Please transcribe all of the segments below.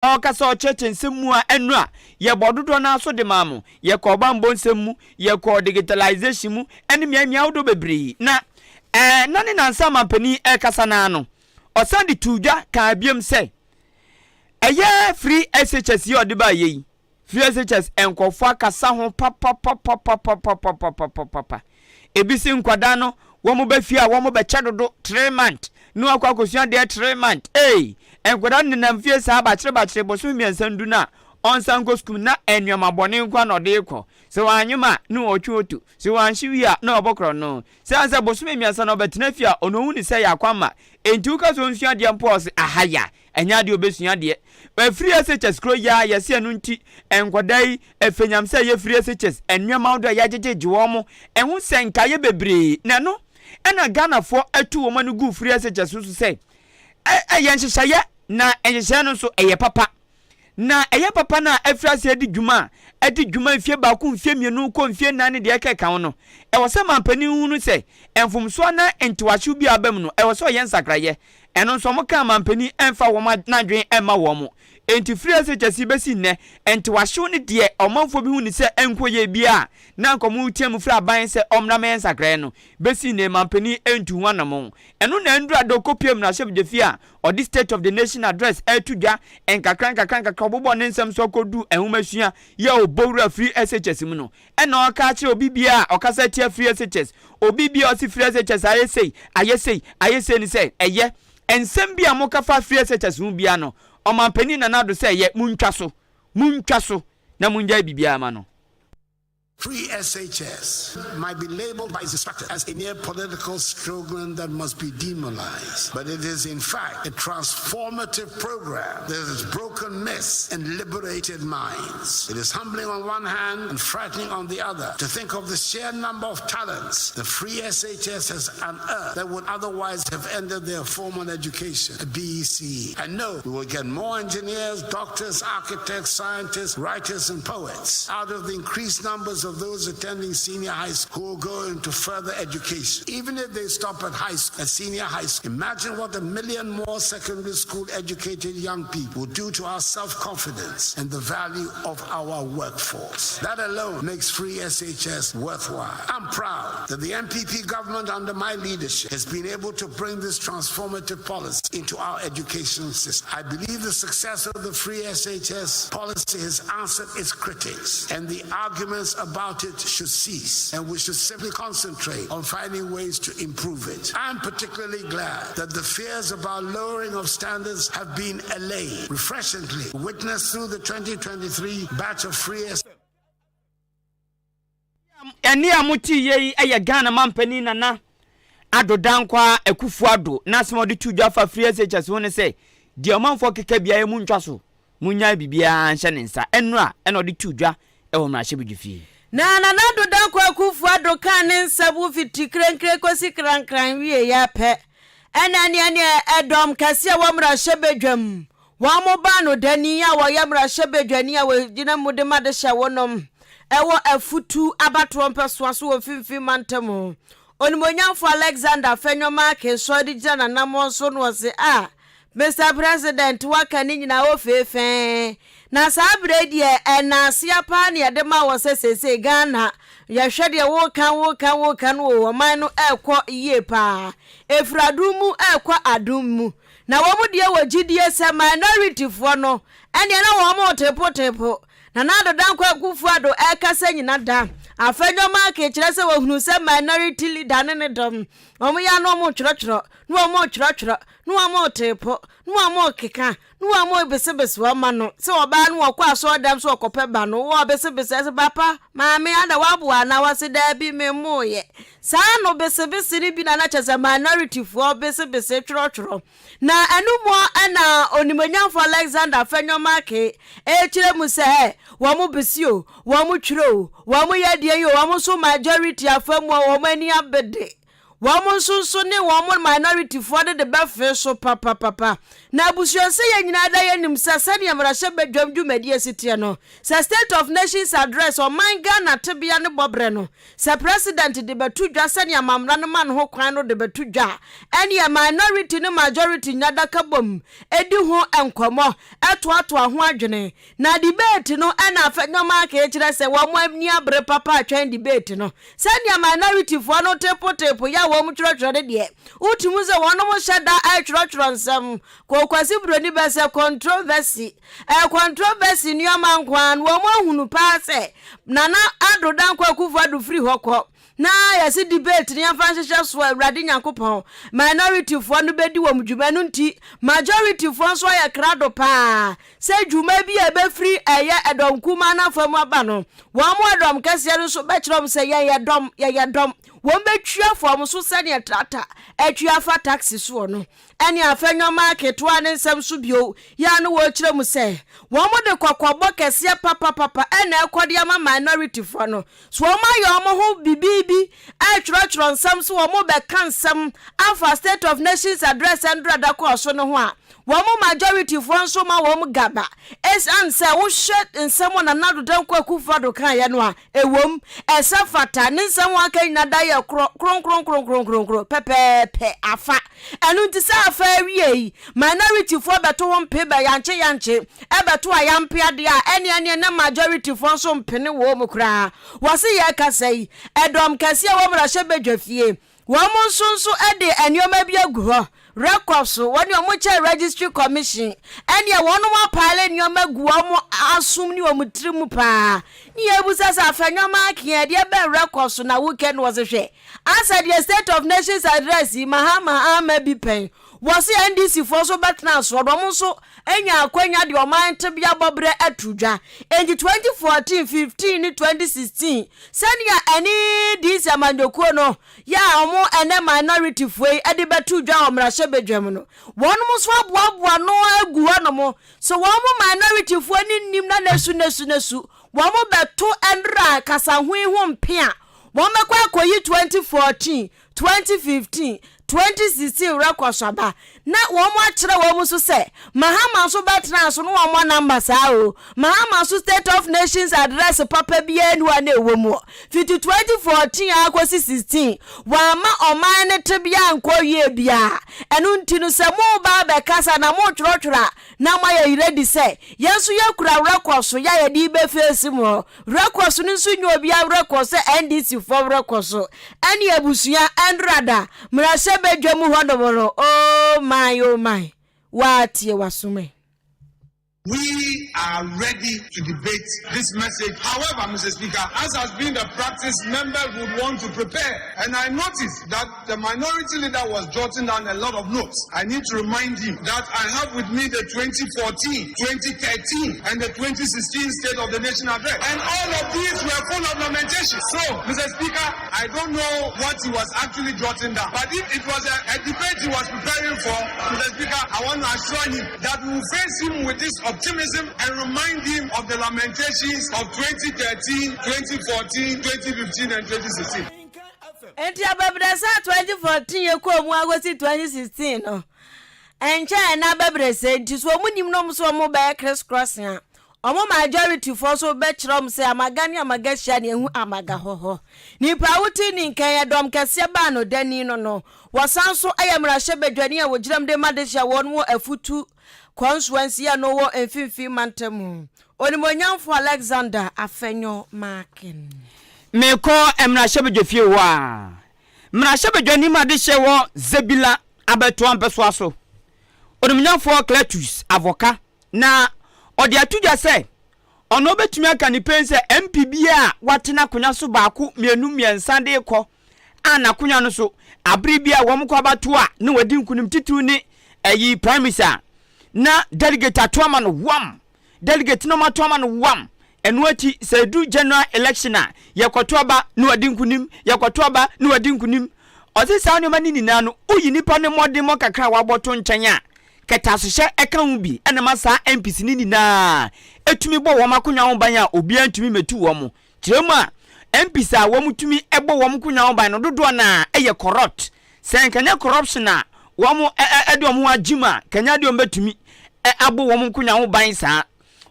Ɔrekasa ɔkyerɛkyerɛ nsɛm mu a ɛno a yɛbɔ dodoɔ no ara so de maa mo. Yɛkɔɔ bammɔ nsɛm mu, yɛkɔɔ digitalization mu ne mmeammea ahodoɔ bebree. Na ɛɛ na ne nansa mampanin rekasa no ara no, ɔsan de too dwa kaa biom sɛ ɛyɛ free SHS yi a ɔde baeɛ yi, Free SHS nkurɔfoɔ akasa ho papapapapapapapapapa. Ebi se nkwadaa no wɔn ba fie a wɔn bɛkyɛ dodo 3 month na wakɔ akɔsua adeɛ 3 month. Ei, nkwadaa no nenam fie saa bakyere bakyere bosome 3 ndu no a ɔnsan nkɔ sukuu na nneɛma bɔne nko na ɔde rekɔ. Sɛ wanyem a na ɔtwe oto, sɛ wanhye wie a na ɔbɔ korɔ no. Sɛ ansɛ bosome 3 na ɔbɛtena fie a ɔno ohu ne sɛ yɛ akwamma. Enti woka sɛ ɔnsua adeɛ mpo a ɔse ahaya, ɛnyɛ adeɛ ɔbɛsua adeɛ. Free SHS kuro yi ara yɛse ɛno nti nkwadaa yi ɛfɛnyam sɛ ɛyɛ free SHS nneɛma ahodoɔ a yɛagyegyegye wɔn mo ɛho sɛ nkaeɛ bebree na ɛno ɛna Ghanafoɔ atu wɔn ani gu free SHS so sɛ ɛyɛ nhyehyɛeɛ na nhyehyɛeɛ no nso ɛyɛ papa na ɛyɛ papa no a afiri ase adi dwuma a adi dwuma mfie 1, mfie 2 kɔ mfie 4 ne deɛ ɛkeka ho no, ɛwɔ sɛ mampanin hunu sɛ mfomsoɔ na ntewahyew bi a aba mu no, ɛwɔ sɛ ɔyɛ nsakraeɛ. Ɛno nso wɔn kaa mampanin ɛmfa wɔn n'adwene ɛmma wɔn. Enti firi SHS yi bɛsi nnɛ, ntewahyew ne deɛ ɔmanfoɔ bi hu ne sɛ ɛnkɔ yie biara a na anka wɔn retea mu firi aban sɛ ɔmmra mmɛyɛ nsakraeɛ no, bɛsi nnɛ mampanin ɛntu ho anamɔn. Ɛno na ɛnduru ada ɔkɔpue mmarahyɛbadwafie a ɔde State of the Nation Address ɛreto dwa nkakra nkakra nkakra ɔbobɔ ne nsɛm so akɔdu nwomasua yi a ɔbɔ wura firi SHS mu no. Ɛna ɔka akyerɛ obi biara a ɔkasa tia free SHS, obi biara a ɔse free SHS ayɛ sei, ayɛ sei, ayɛ sei no sɛ ɛyɛ. Nsɛm bi a moka fa free SHS ho biara no, Ɔmanpanin Nana Addo sɛ ɛyɛ, montwa so, montwa so na mongyae biribiara ma no. Free SHS might be labeled by its detractors as a mere political slogan that must be demonized, but it is in fact a transformative program that has broken myths and liberated minds. It is humbling on one hand and frightening on the other to think of the sheer number of talents the Free SHS has unearthed that would otherwise have ended their formal education at BECE. I know we will get more engineers, doctors, architects, scientists, writers, and poets out of the increased numbers of those attending senior high school who will go into further education. Even if they stop at high school, at senior high school, imagine what a million more secondary school educated young people will do to our self-confidence and the value of our workforce. That alone makes free SHS worthwhile. I'm proud that the NPP government under my leadership has been able to bring this transformative policy into our education system. I believe the success of the free SHS policy has answered its critics, and the arguments about it should cease, and we should simply concentrate on finding ways to improve it. I'm particularly glad that the fears about lowering of standards have been allayed. Refreshingly, witnessed through the 2023 batch of free S Ɛne a mote yie yi yɛ Ghana mampanin Nana Addo Dankwa Akufo Addo n'asɛm a ɔde to dwa fa free SHS ho ne sɛ deɛ ɔmanfoɔ keka biara mu ntwa so, munnyae biribiara nhyɛ ne nsa. Ɛnnora ɛna ɔde to dwa wɔ mmarahyɛbadwafie. Na Nana Addo Dankwa Akufo Addo kaa ne nsɛm fiti krenkren kɔsi krankran wieeɛ pɛ, ɛna neɛ neɛ ɛdɔm kɛseɛ wɔ mmarahyɛbadwam wɔn mo baa no dani a wɔyɛ mmarahyɛbadwani a wɔgyina mu de ma de hyɛ wɔnom ɛwɔ afutu abatoɔ mpɛsoa so wɔ Mfimfini Mantam, Onimonyamfo Alexander Afenyo-Markin sɔre de gyina n'anammɔn so no ɔse, "A Mr President, waka ne nyinaa wɔ feefee na saa berɛ deɛ ɛnaaseɛ paa ne yɛde ma wɔ sɛ seesei Ghana yɛhwɛ deɛ woka woka woka no wɔ ɔman no ɛrekɔ yie paa, ɛfiri adom mu ɛrekɔ adom mu." Na wɔn mu deɛ wɔ gyidie sɛ minorityfoɔ no ɛneɛ na wɔn mo tepotepo. Nana Addo Dankwa Akufo Addo ɛrekasa nyina da, Afenyo-Markin kyerɛ sɛ wɔhunu sɛ minority leader ne ne dɔm wɔn yɛ ano wɔn twerɛtwerɛ na wɔn twerɛtwerɛ na wɔn tepo na wɔn keka na wɔn besebese wɔn ma no sɛ ɔbaa no wɔkɔ asɔɔdam so ɔkɔpɛ ba no wɔ besebese ɛsɛ papa maame ada waboa anaa wɔse daabi memmoyɛ saa no besebese no bi na na kyerɛ sɛ minorityfoɔ besebese twerɛtwerɛ. Na ɛno mu ɛna Onimonyamfo Alexander Afenyo-Markin ɛkyerɛ mu sɛ wɔn mo besi o, wɔn mo twerɛ o, wɔn mo yɛ deɛ yi o, wɔn nso majority afa mu a wɔn ani abede. wɔn nso nso ne wɔn minority foɔ no de bɛfee so papapapa. Na abusua sɛ yɛn nyinaa da yɛnim sɛ sɛdeɛ mmarahyɛbadwam dwumadie si teɛ no, sɛ State of Nations Address, ɔman Ghana tebea ne bɔberɛ no, sɛ President de bɛto dwa sɛdeɛ amammra no ma no ho kwan no de bɛto dwa a, ɛneɛ minority ne majority nya adaka bom di ho nkɔmmɔ, toatoa ho adwene. Na debate no na afɛ-nneɛma aka kyerɛ sɛ wɔn ani abere papa atwɛn debate no. Sɛnea minority foɔ no tepo tepo yɛ a wɔn twerɛtwerɛ no deɛ, wotumi hu sɛ wɔnom hyɛ da twerɛtwerɛ nsɛm. Kɔ Kwasi Broni bɛ sɛ controversy. Ɛyɛ controversy nneɛma nko ara no wɔn ahunu paa sɛ Nana Addo Dankwa Akufo Addo firi hɔ kɔ. Na yɛse debate no yɛmfa nhyehyɛ so a Awurade Nyankopɔn, minority foɔ no bɛdi wɔn dwuma ɛno nti majority foɔ nso ayɛ krado paa sɛ dwuma bi a ɛbɛfiri ɛyɛ ɛdɔm kumaa no afa mu aba no wɔn mo ɛdɔm kɛseɛ no nso bɛkyerɛ wɔn sɛ yɛn yɛ dɔm yɛyɛ dɔm wɔn bɛtwi afa wɔn so sɛdeɛ trata atwi afa taxi soɔ no ɛne afɛnwama ketewa ne nsɛm so bio yɛ a no wɔrekyerɛ mu sɛ wɔn de kɔkɔbɔ kɛseɛ papapapa ɛna ɛkɔ de ama minority foɔ no. So wɔayɛ wɔn ho biribi retwerɛtwerɛ nsɛm sɛ wɔrebɛka nsɛm afa State of Nations Address ndra da kɔɔ so no ho a, wɔn majority foɔ nso ma wɔn gaba. Esiane sɛ wohwɛ nsɛm a Nana Addo Dankwa Akufo-Addo kaeɛ no a, ɛwom, ɛsɛ fata, ne nsɛm a aka nyina da yɛ korɔ, kronkronkronkronkronkron, pɛpɛɛpɛ, afa. Ɛno nti sɛ afa awiei, minority foɔ bɛto ho mpe bɛ yankye yankye, ɛbɛto ayampe adeɛ a, ɛneɛ ɛneɛ na majority foɔ nso mpene wɔ mu koraa. Wɔse yɛrekasa yi, ɛdɔm kɛseɛ wɔ mmarahyɛbadwa fie, wɔn nso nso de nneɛma bi agu hɔ, rekɔ so, wɔne wɔn kyɛ registry commission, ɛneɛ wɔnom apaale nneɛma gu wɔn asom ne wɔn tiri mu paa. Ne yɛbusa sɛ afɛ nneɛma akeɛ, ɛdeɛ bɛn rekɔ so na wokɛ no wɔse hwɛ, asɛ deɛ State of Nations Address yi Mahama amma bi pɛn, wɔse NDC foɔ nso bɛtena soɔ na wɔn nso anya akwanya de ɔman tebea bɔberɛ ato dwa. Enti 2014, 15 ne 2016 sɛnea ɛne DC amanyɔkuo no yɛ a wɔn ɛnɛ minority foɔ yi de bɛto dwa wɔ mmarahyɛbadwam no, wɔnom nso aboaboa no agu hɔnom. So wɔn minority foɔ no nnim na nasu nasu nasu wɔn bɛto ɛnra kasaho yi ho mpea wɔn bɛkɔ akɔyi 2014, 2015, 2016 rekɔ so aba na wɔn akyerɛ wɔn nso sɛ Mahama nso bɛtena so na wɔn mmɔ number saa o. Mahama nso State of Nations Address papa biara nni hɔ a na ɛwɔ mu. Fiti 2014 ara kɔsi 16 wɔamma ɔman no tebea ankɔ yie biara. Ɛno nti no sɛ moreba abɛkasa na moretwerɛtwerɛ a na moayɛ ready sɛ yɛn nso yɛkura record so yɛ a yɛde rebɛfeesi mo. Werɛkɔ so no nso nyɛ obiara werɛkɔ sɛ NDC foɔ werɛkɔ so ɛne abusua ɛnrada mmarahyɛ badwa mu hɔ nom no oh my oh my waa tie wasom ɛ. We are ready to debate this message. However, Mr. Speaker, as has been the practice, members would want to prepare. And I noticed that the minority leader was jotting down a lot of notes. I need to remind him that I have with me the 2014, 2013, and the 2016 State of the Nation address. And all of these were full of lamentation. So, Mr. Speaker, I don't know what he was actually jotting down. But if it was a, a debate he was preparing for, Mr. Speaker, I want to assure him that we will face him with this optimism and remind him of the lamentations of 2013, 2014, 2015, and 2016. Enti abɛbrɛsɛ a 2014 yɛ kɔɔ mu akosi 2016 no, ɛnkyɛɛ na abɛbrɛsɛ nti so wɔn nim na wɔn so wɔn bɛyɛ criss crossing a, wɔn majority foɔ so bɛkyerɛ wɔn sɛ amaga ne amaga hyia na ehu amaga hɔhɔ. Nipa a wote ne nkan yɛ dɔm kɛseɛ baa no dani no no, wɔsan so yɛ mmarahyɛbadwani a wɔgyina mu de ma dehye a wɔn wɔ afutu constituency a no wɔ mfimfini mantam mu. Onimuonyamfo Alexander Afenyo Markin. Mekɔ mmarahyɛbadwafie hɔ a, mmarahyɛbadwani ma adehyeɛ wɔ Zebilla abɛtoa mpɛsoa so, Onimuonyamfoɔ Cletus Avoka, na ɔde ato dwa sɛ ɔno ɔbɛtumi aka ne pɛn sɛ MP biara a watena akonnwa so baako, mmienu, mmiɛnsa de rekɔ a n'akonnwa no so abere bi a wɔn kɔ abatoɔ a na wadi nkunim titiriw ne ɛyi primaries a na delegate ato ama no wam delegate na wɔato ama no wam. Ɛno akyi, sɛ ɛduru general election a, yɛkɔto aba na wadi nkunim, yɛkɔto aba na wadi nkunim. Ɔse saa nneɛma no nyinaa no, woyi nipa no mmɔdemmɔ kakra a wabɔ to nkyɛn a, kɛtɛasohyɛ ka ho bi na ɛma saa MPs no nyinaa tumi bɔ wɔn akonnwa ho ban a obiara ntumi mmɛtu wɔn. Kyerɛ mu a, MPs a wɔn tumi bɔ wɔn nkonwa ho ban no dodoɔ no ara yɛ corrupt. Sɛ nka nyɛ corruption a wɔn de wɔn ho agyim a, nka nyɛ adeɛ wɔn bɛtumi abɔ wɔn nkonwa ho ban saa.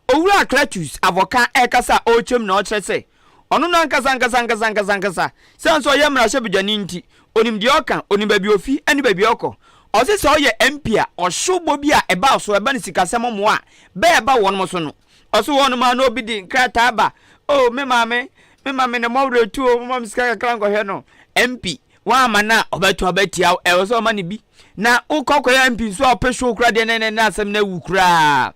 Owura Cletus Avoka ɛrekasa a ɔrekyerɛ mu na ɔkyerɛ sɛ ɔno no ankasa ankasa ankasa ankasa ankasa sɛn sɛ ɔyɛ mmarahyɛbadwani nti onim deɛ ɔka, onim baabi ofi ne baabi ɔkɔ. Ɔse sɛ ɔyɛ MP a ɔhyew bɔ bi a ɛba so ɛba no sikasɛm mmoa a bɛɛ ɛba wɔnom so no. Ɔse wɔnom a na obi de nkrataa ba, oh me maame, me maame ne mmɔwerɛ tu o, momma me sika kakra nkɔhwɛ no. MP, woamma no a ɔbɛto aba atia wo, ɛwɔ sɛ ɔma no bi. Na wokɔ kɔyɛ MP nso a ɔpɛ show koraa deɛ na ɛnɛ na asɛm no awu koraa.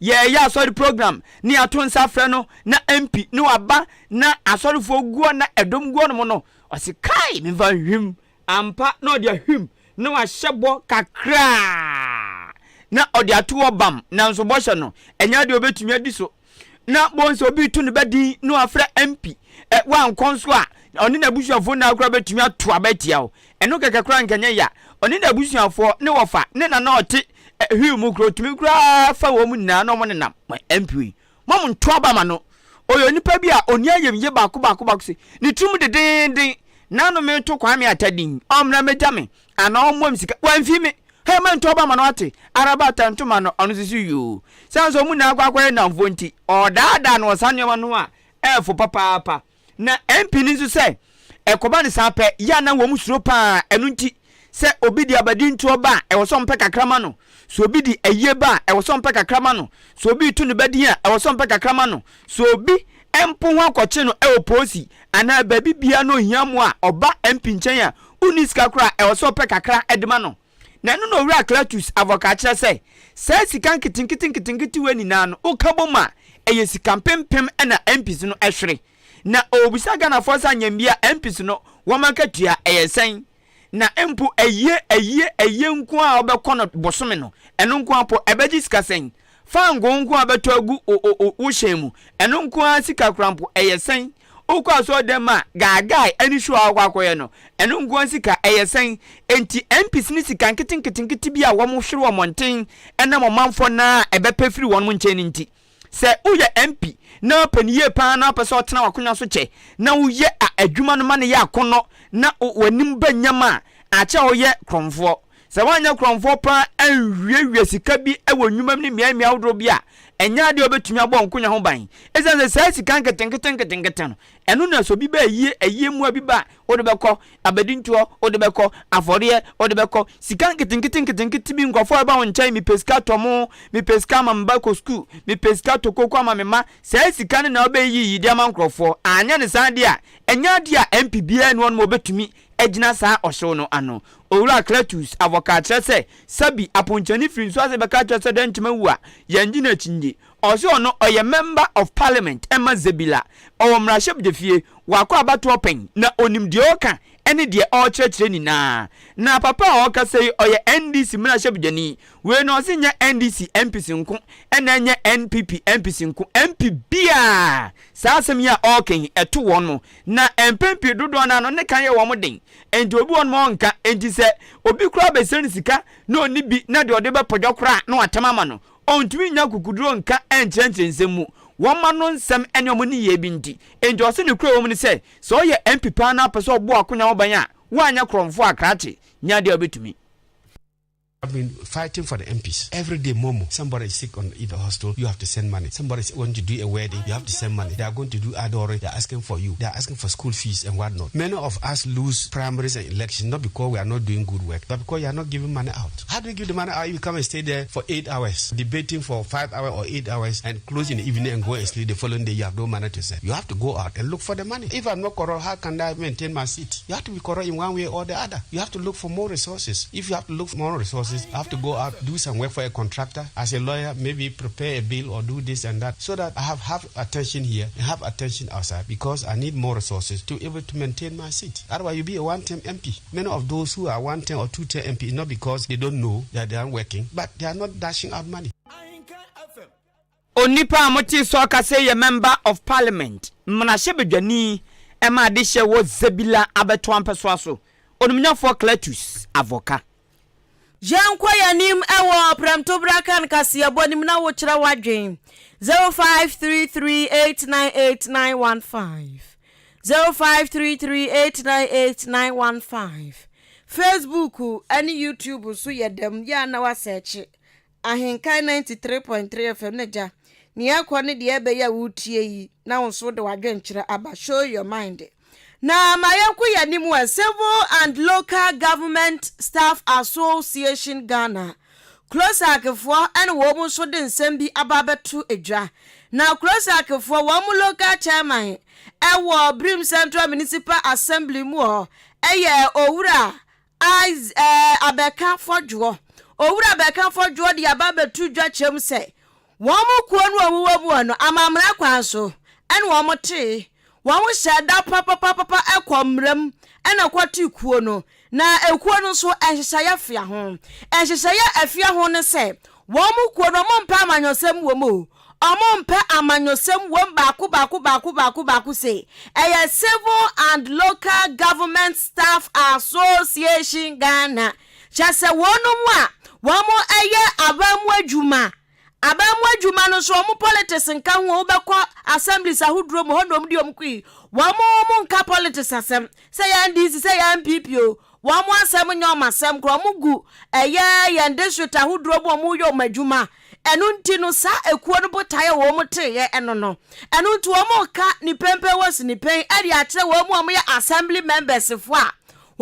Yɛɛyɛ asɔre program ne yɛato nsa afrɛ no na MP ne waba na asɔrefoɔ guɔ na ɛdɔm guɔ nom no, ɔse kai memfa nhwim. Ampa na ɔde ahwim na wahyɛ bɔ kakraa na ɔde ato hɔ bam, nanso bɔhyɛ no, ɛnyɛ adeɛ ɔbɛtumi adi so. Na bohu sɛ obi reto ne ba din na wafrɛ MP, ɛ, wankɔ nso a, ɔne n'abusuafoɔ nyinaa koraa bɛtumi ato aba atia wo. Ɛno kɛkɛ koraa nka nyɛ ya. Ɔne n'abusuafoɔ, ne wɔfa, ne nana a ɔte ɛ, wheel mu koraa, ɔtumi koraa fa wɔn nyinaa na wɔnenam. MP yi, mom nto aba ma no. Ɔyɛ onipa bi a ɔnni ayamye baako baako baako se ne tirim dedeenden. Nano meto Kwame Atta din, ɔmmra mmɛgya me anaa ɔmmoa me sika. Wamfi me. Hɛ, mɛnto aba ma no ate. Araba Atta nto ma no, ɔno nso so yoo. Sane sɛ wɔn nyinaa akɔ akɔyɛ nnamfoɔ nti, ɔredaadaa no wɔ saa nneɛma no ho a, ɛyɛ fo papaapa. Na MP no nso sɛ ɛkɔba no saa pɛ, yɛ a na wɔn suro paa, ɛno nti sɛ obi de abadintoɔ ba a, ɛwɔ sɛ ɔmpɛ kakra ma no, sɛ obi de ayie ba a, ɛwɔ sɛ ɔmpɛ kakra ma no, sɛ obi reto ne ba din a, ɛwɔ sɛ ɔmpɛ kakra ma no, sɛ obi mpo ho akɔkye no wɔ poosi anaa baabi biara na ohia mmoa a, ɔba MP nkyɛn a, wonni sika koraa a, ɛwɔ sɛ ɔpɛ kakra de ma no. Na ɛno na Owura Cletus Avoka kyerɛ sɛ, saa sika nketenkete nketenkete wei nyinaa no, woka bom a, ɛyɛ sika mpempem na MPs no hwere. Na ɔrebisa Ghanafoɔ sɛ anyambia MPs no wɔn akatua ɛyɛ sɛn? Na mpo ayie ayie ayie nko ara a wobɛkɔ no bosome no, ɛno nko ara mpo ɛbɛgye sika sɛn? Fangoo nko ara bɛtɔ agu wo wo wo hyɛn mu, ɛno nko ara sika koraa mpo ɛyɛ sɛn? Wokɔ asɔredan mu a, gaagae ne show a wokɔ akɔyɛ no, ɛno nko ara sika, ɛyɛ sɛn? Enti MPs ne sika nketenketenkete bi a wɔhwere wɔ mmɔnten nam ɔmanfoɔ no ara a ɛbɛpɛ firi wɔn nkyɛn no nti. Sɛ woyɛ MP na wopɛ no yie pa ara na wopɛ sɛ ɔtena w'akonnwa so kyɛ na woyɛ adwuma no ma no yɛ akɔnnɔ na w'anim ba nyam a, akyɛ a woyɛ korɔmfoɔ. Sɛ woanyɛ korɔmfoɔ pa ara anwiawia sika bi wɔ nnwuma mu ne mmeae mmeae ahodoɔ bi a, ɛnyɛ adeɛ a wobɛtumi abɔ wo nkonya ho ban. Ɛsiane sɛ saa sika nketenkete nketenkete no, ɛno na sɛ obi ba ayie, ayie mmoa bi ba a, wode bɛkɔ, abadintoɔ, wode bɛkɔ, afɔreɛ, wode bɛkɔ. Sika nketenkete nketenkete bi, nkurɔfoɔ a ɛba wo nkyɛn, mepɛ sika tɔ mo, mepɛ sika ama me ba kɔ sukuu, mepɛ sika tɔ koko ama me mma. Saa sika no na wobɛyiyi de ama nkurɔfoɔ. Anyɛ no saa deɛ a, ɛnyɛ adeɛ a MP biara nni hɔnom a ɔbɛtumi agyina saa ɔhyew no ano. Owura Cletus Avoka kyerɛ sɛ, Sabi, aponkyerɛni firi nsuo ase bɛka kyerɛ sɛ dɛn nti mawu a, yɛngye no akyinnye. Ɔse ɔno ɔyɛ Member of Parliament ma Zebilla, ɔwɔ mmarahyɛbdwafie, wakɔ abatoɔ pɛn, na ɔnim deɛ ɔreka ne deɛ ɔrekyerɛkyerɛ nyinaa. Na papa a ɔrekasa yi ɔyɛ NDC mmarahyɛbdwani. Wei no ɔse nyɛ NDC MPs nko ɛna ɛnyɛ NPP MPs nko, MP biara saa asɛm yi a ɔreka yi ɛto wɔn mo. Na mpɛn pii dodoɔ no ara no ne ka yɛ wɔn den, enti obi wɔ hɔ nom a ɔnka, enti sɛ obi koraa bɛsrɛ no sika na ɔnni bi na deɛ ɔde bɛpɔdwɔ koraa na watam ama no, ɔntumi nnya akokoduro nka nkyerɛnkyerɛ nsɛm mu, wɔma no nsɛm ne wɔn nneyɛɛ bi nti. Enti ɔse nokorɛ wɔ mu ne sɛ, sɛ ɔyɛ MP paa na wopɛ sɛ ɔbɔ w'akonya ho ban a, woanyɛ korɔmfoɔ a krakye nyɛ adeɛ a wobɛtumi. I've been fighting for the MPs. Every day, Momo, somebody is sick on in the hospital, you have to send money. Somebody is going to do a wedding, you have to send money. They are going to do adore, they are asking for you. They are asking for school fees and whatnot. Many of us lose primaries and elections not because we are not doing good work, but because you are not giving money out. How do you give the money out? You come and stay there for eight hours, debating for five hours or eight hours, and close in the evening and go and sleep the following day. You have no money to send. You have to go out and look for the money. If I'm not corrupt, how can I maintain my seat? You have to be corrupt in one way or the other. You have to look for more resources. If you have to look for more resources, I have to go out, do some work for a contractor. As a lawyer, maybe prepare a bill or do this and that so that I have half attention here and have attention outside because I need more resources to be able to maintain my seat. Otherwise, you'll be a one-term MP. Many of those who are one-term or two-term MP, not because they don't know that they aren't working, but they are not dashing out money. Onipa a motee sɛ ɔkasa yi yɛ Member of Parliament, mmarahyɛbadwani ma adehyeɛ wɔ Zebilla abɛtoa mpɛsoa so, Onimnyafoɔ Cletus Avoka. Yɛnkɔ yɛn anim wɔ Prɛmtoberɛ Akan kaseɛbɔ no mu na wokyerɛ w'adwen 0533898915. 0533898915. Facebook ne YouTube nso yɛ dɛm, yɛ a na woasɛɛkye Ahenkan 93.3 FM na gya nea ɛkɔ ne deɛ ɛbɛyɛ a woretie yi na wo nso wode w'adwenkyerɛ aba. Show your mind. Na ma yɛnkɔ yɛn anim ɛ, Civil and Local Government Staff Association Ghana, CLOSAG foɔ ɛna wɔn nso de nsɛm bi aba abɛto dwa. Na CLOSAG foɔ wɔn local chairman ɛwɔ Birim Central Municipal Assembly mu hɔ ɛyɛ Owura Is ɛɛ Abɛka Fɔdwoɔ. Owura Abɛka Fɔdwoɔ de aba abɛto dwa kyerɛ mu sɛ wɔn kuo no a wɔwɔ mu hɔ no, amammara kwan so na wɔtee. Wɔhyɛɛ da papapapapa kɔɔ mmara mu na kɔtee kuo no. Na ekuo no nso, nhyehyɛeɛ fea ho. Nhyehyɛeɛ a ɛfea ho ne sɛ, wɔn kuo no, wɔmpɛ amanyɔsɛm wɔ mu o. Wɔmpɛ amanyɔsɛm wom baako baako baako baako baako sei. Ɛyɛ Civil and Local Government Staff Association Ghana. Kyerɛ sɛ wɔnom a wɔyɛ aban mu adwuma, aban mu adwuma no nso wɔn politics nka ho, wobɛkɔ assemblies ahodoɔ mu hɔ na wɔn de wɔn kɔ yi, wɔn wɔn nka politics asɛm, sɛ yɛ NDC sɛ yɛ NPP o, wɔn asɛm nyɛ wɔn asɛm koraa, wɔn gu ɛyɛ yɛn district ahodoɔ mu wɔn yɛ wɔn adwuma. Ɛno nti no, saa ekuo no botaeɛ a wɔn teeɛ ɛno no. Ɛno nti wɔn reka ne pɛnpɛn wɔ sinipɛn de akyerɛ wɔn a wɔyɛ assembly members foɔ a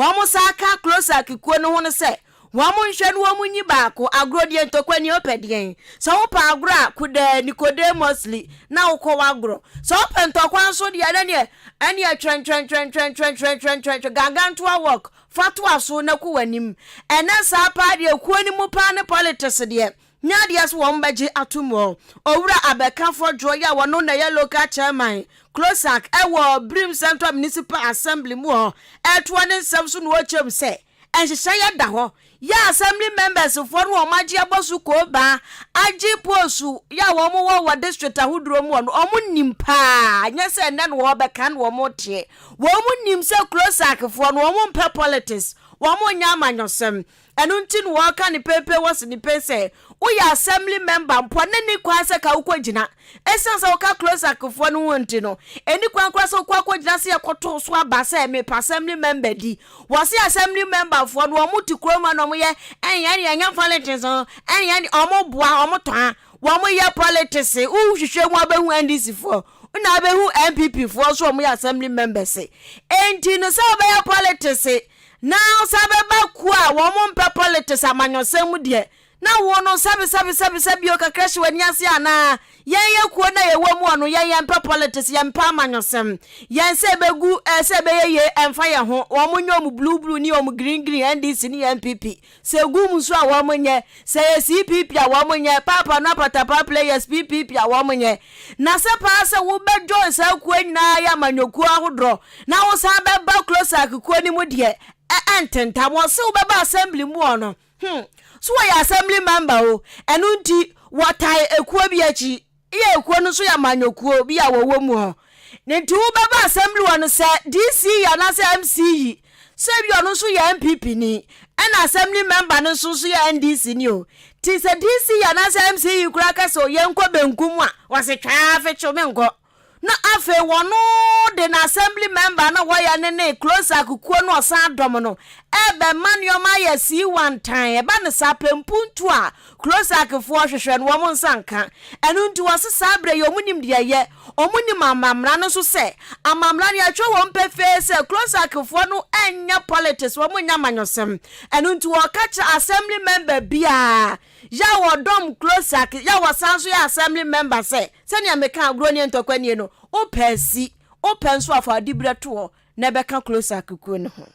wɔn san ka CLOSAC kuo no ho no sɛ wɔn nhwɛ no wɔn nyi baako, agorɔ deɛ ntɔkwa ni ɔpɛ deɛn? Sɛ wopɛ agorɔ a kudaa Nicodemusly na wokɔ w'agorɔ. Sɛ wopɛ ntɔkwa nso deɛ ɛnɛ deɛ ɛneɛ twɛntwɛntwɛntwɛntwɛntwɛntwɛntwɛntwɛn gargantua walk fa toa so na kɔ w'anim. Ɛnɛ saa paa deɛ kuo no mu paa ne politics deɛ Nyɛ adeɛ sɛ wɔn bɛgye atom wɔ Owura Abɛka Fɔdwoɔ yi a ɔno na ɛyɛ Local Chairman, CLOSAC, wɔ Birim Central Municipal Assembly mu hɔ ɛretoa ne nsɛm so na ɔrekyerɛ mu sɛ nhyehyɛeɛ da hɔ yɛ Assembly members foɔ no wɔn agye abɔ so koobaa agye post yɛ a wɔn wɔ wɔ district ahodoɔ mu hɔ no wɔn nim paa nyɛ sɛ ɛnnɛ na wɔrebɛka na wɔn reteɛ wɔn nim sɛ CLOSAC foɔ no wɔn mpɛ politics wɔn nyɛ amanyɔsɛm Ɛno nti na wɔka no pefee wɔ sinipe sɛ woyɛ assembly member mpo a na nni kwan sɛ ka wokɔgyina. Ɛsiane sɛ woka Closac foɔ no ho nti no, ɛnni kwan koraa sɛ wokɔ akɔgyina sɛ yɛkɔto so aba sɛ mepɛ assembly member di. Wɔse assembly member foɔ no wɔn te kurom ha na wɔn yɛ ɛnyɛ deɛ ɛnyɛ politics o, ɛnyɛ deɛ wɔn boa wɔn tɔn wɔn yɛ politics. Wohwehwɛ mu a wobɛhu NDC foɔ na wobɛhu NPP foɔ nso wɔn yɛ assembly members. Enti no sɛ wobɛyɛ politics Na wosan bɛba kuo a wɔn mpɛ politics amanyɔsɛm mu deɛ, na wo no sɛbe sɛbe sɛbe sɛbe bio kakra hyɛ w'ani ase anaa? Yɛn yɛ kuo no a yɛwɔ mu hɔ no, yɛn yɛmpɛ politics, yɛmpɛ amanyɔsɛm. Yɛn sɛ ɛbɛgu eh, sɛ ɛbɛyɛ yie ɛmfa yɛn ho. Wɔn nyɛ wɔn blue blue ne wɔn green green, NDC ne NPP. Sɛ ɛgu mu nso a wɔn nyɛ. Sɛ ɛyɛ CPP a wɔn nyɛ. Paapa no apatapaa players PPP a wɔn nyɛ. Na sɛ paa sɛ wobɛ join saa kuo nyinaa yɛ amanyɔkuo ahodoɔ na wo san bɛba Closac kuo no mu deɛ ɛ ɛntentam. Wɔse wobɛba assembly mu hɔ no hmm so wɔyɛ assembly member o ɛno nti wɔtae ekuo bi akyi yɛ ekuo no nso yɛ amanyɔkuo bi a wɔwɔ mu hɔ ne nti wobɛba assembly hɔ no sɛ DC yi anaasɛ MC yi sɛ bi ɔno nso yɛ NPP ni ɛna assembly member no nso nso yɛ NDC ni o ti sɛ DC yi anaasɛ MC yi koraa ka sɛ yɛnkɔ benkum a wɔse twaa fekyew menkɔ Na afei wɔno de na assembly member na wɔyɛ ne ne Closac kuo no ɔsan dɔm no ɛbɛma nneɛma ayɛ sii wantan. Ɛba no saa pɛ mpuntuo a Closac foɔ hwehwɛ no wɔn nsa nka. Ɛno nti wɔse saa berɛ yi wɔn nim deɛ ɛyɛ, wɔn nim amammra no nso sɛ amammra no yɛatwerɛ wɔn pefee sɛ Closac foɔ no nyɛ politics, wɔn nyɛ amanyɔsɛm. Ɛno nti wɔka kyerɛ assembly member biara yɛ a wɔdɔm Closac yɛ a wɔsan nso yɛ assembly member sɛ Sɛnea mekaa agorɔ ne ntɔkwa nie no, wopɛ a si, wopɛ nso a fa wo diberɛ to hɔ na ɛbɛka Closac kuo no ho.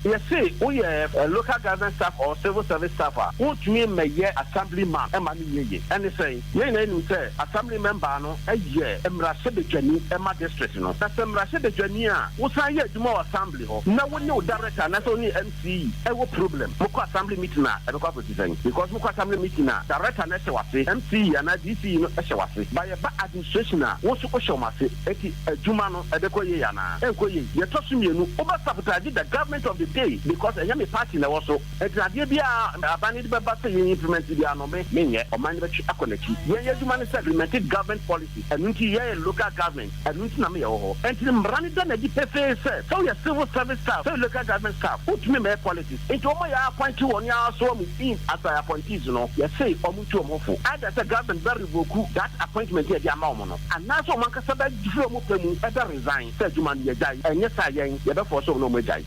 Yɛse woyɛ local government staff or civil service staff a, wontumi mmɛyɛ assembly man mma no nyɛ yie. Ɛne sɛn? Yɛn nyinaa nim sɛ assembly member no yɛ mmarahyɛbadwani ma district no. Na sɛ mmarahyɛbadwani a, wosan yɛ adwuma wɔ assembly hɔ na wo ne wo director anaasɛ wo ne MCE wɔ problem, mokɔ assembly meeting a, ɛbɛkɔ akɔsi sɛn? Because mokɔ assembly meeting a, director no hyɛ w'ase, MCE anaa DCE no hyɛ w'ase. But yɛba administration a, wo nso wohyɛ wɔn ase. Enti adwuma no, ɛbɛkɔ yie anaa? Ɛnkɔ yie. Deɛ ɛtɔ so mmienu, wobɛ sabotage the government of the. day because ɛnyɛ me party na ɛwɔ so. Enti adeɛ biara a aban no de bɛba sɛ yɛn implement biara no me menyɛ. Ɔman no bɛtwe akɔ n'akyi. Yɛn yɛn adwuma ne sɛ implement government policies. Ɛno nti yɛyɛ local government. Ɛno nti na meyɛ wɔ hɔ. Enti mmara no da no adi pefee sɛ, sɛ woyɛ civil service staff, sɛ woyɛ local government staff, wontumi mmɛyɛ politics. Enti wɔn a yɛ appoint wɔn ara so wɔn in as appointees no, yɛse wɔn ntu wɔn ho fo. Either sɛ government bɛ revoke that appointment a yɛde ama wɔn no, anaasɛ wɔn ankasa bɛfiri wɔn pɛ mu bɛ resign sɛ adwuma no yɛagyae. Ɛnyɛ saa a yɛn, yɛbɛ force wɔn na wɔn agyae.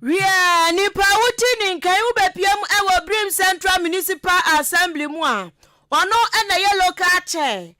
Wiɛ, nipa a wote ne nka yi wobɛpia mu wɔ Birim Central Municipal Assembly mu a, ɔno na ɛyɛ Local Chair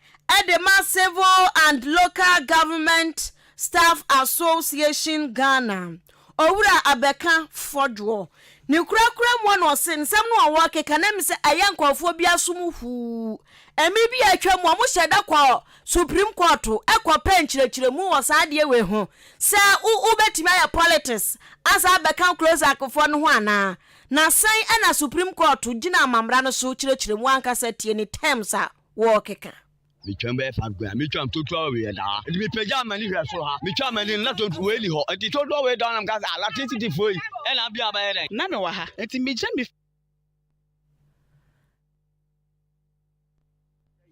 de ma Civil and Local Government Staff Association Ghana, Owura Abɛka Fɔdwoɔ. Ne korakora mu na ɔse nsɛm no a wɔrekeka no ɛme sɛ ɛyɛ nkurɔfoɔ bi asom huu. Mmere bi a atwa mu a wɔhyɛ da kɔ Supreme Court kɔ pɛ nkyerɛkyerɛmu wɔ saa adeɛ wei ho sɛ wo wobɛtumi ayɛ politics asan abɛka Clozac foɔ no ho anaa? Na sɛn na Supreme Court gyina amammra no so kyerɛkyerɛ mu ankasa tie ne terms a wɔrekeka. Metwam bɛyɛ 5 going a metwam totoa wei yɛ daa nti mepagyaa m'ani hwɛ soro ha metwaa m'ani no na totoa wei ni hɔ nti totoa wei da hɔ na meka sɛ ah Latin City foɔ yi ɛna abia abɛyɛ dɛn. Na mewɔ ha, enti megyina me.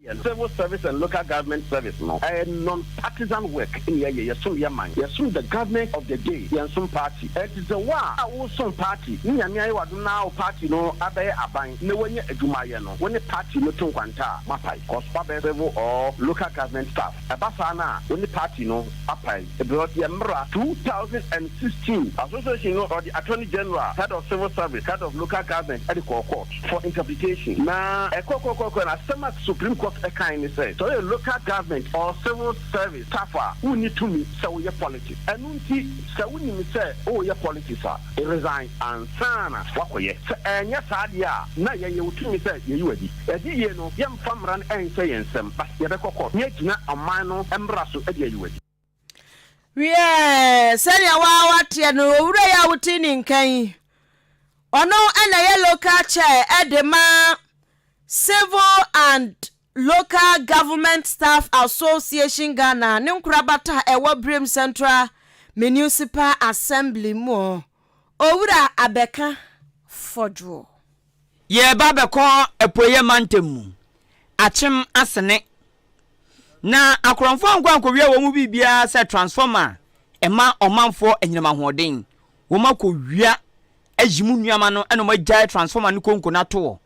Yɛn Civil Service and Local Government Service no, ɛyɛ non-partisan work na yɛyɛ, yɛsom yɛn man, yɛsom the government of the day, yɛnsom party. Ɛnti sɛ wo a wosom party ne Nyame ayɛ w'adom na wo party no abɛyɛ aban na woanya adwuma ayɛ no, wo ne party no to nkwanta a, moapae cos woabɛyɛ civil or local government staff. Ɛba saa no a, wo ne party no apae because yɛn mmara 2016 Association no ɔde Attorney General, Head of Civil Service, Head of Local Government de kɔɔ court. for interpretation na ɛkɔkɔkɔkɔ na asɛm a Supreme Court kae ne sɛ, sɛ woyɛ local government or civil service staff a, wonni tumi sɛ woyɛ politics. Ɛno nti sɛ wonim sɛ woreyɛ politics a, resign ansa na woakɔyɛ. Sɛ ɛnyɛ saa deɛ a, na yɛn yɛwɔ tumi sɛ yɛyi wo adi. Adi yie no, yɛmfa mmara no nhyɛ yɛn nsam but yɛbɛkɔ court na yɛagyina ɔman no mmara so de ayi wo adi. Wiɛ, sɛnea waa wateɛ no, owura yi a wote ne nka yi, ɔno na ɛyɛ local chair de ma Civil and Local Government Staff Association Ghana ne nkorabata a ɛwɔ Birim Central Municipal Assembly mu. Owura Abɛka Fɔdwoɔ. Yɛreba abɛkɔ Apueeɛ Mantam mu, Akyem Asene. Na akorɔmfoɔ ankɔ ankɔwia wɔn mu biribiara sɛ transformer a ɛma ɔmanfoɔ anyinam ahoɔden. Wɔn akɔwia ayi mu nneɛma no ɛna wɔn agyae transformer no konko no ato hɔ.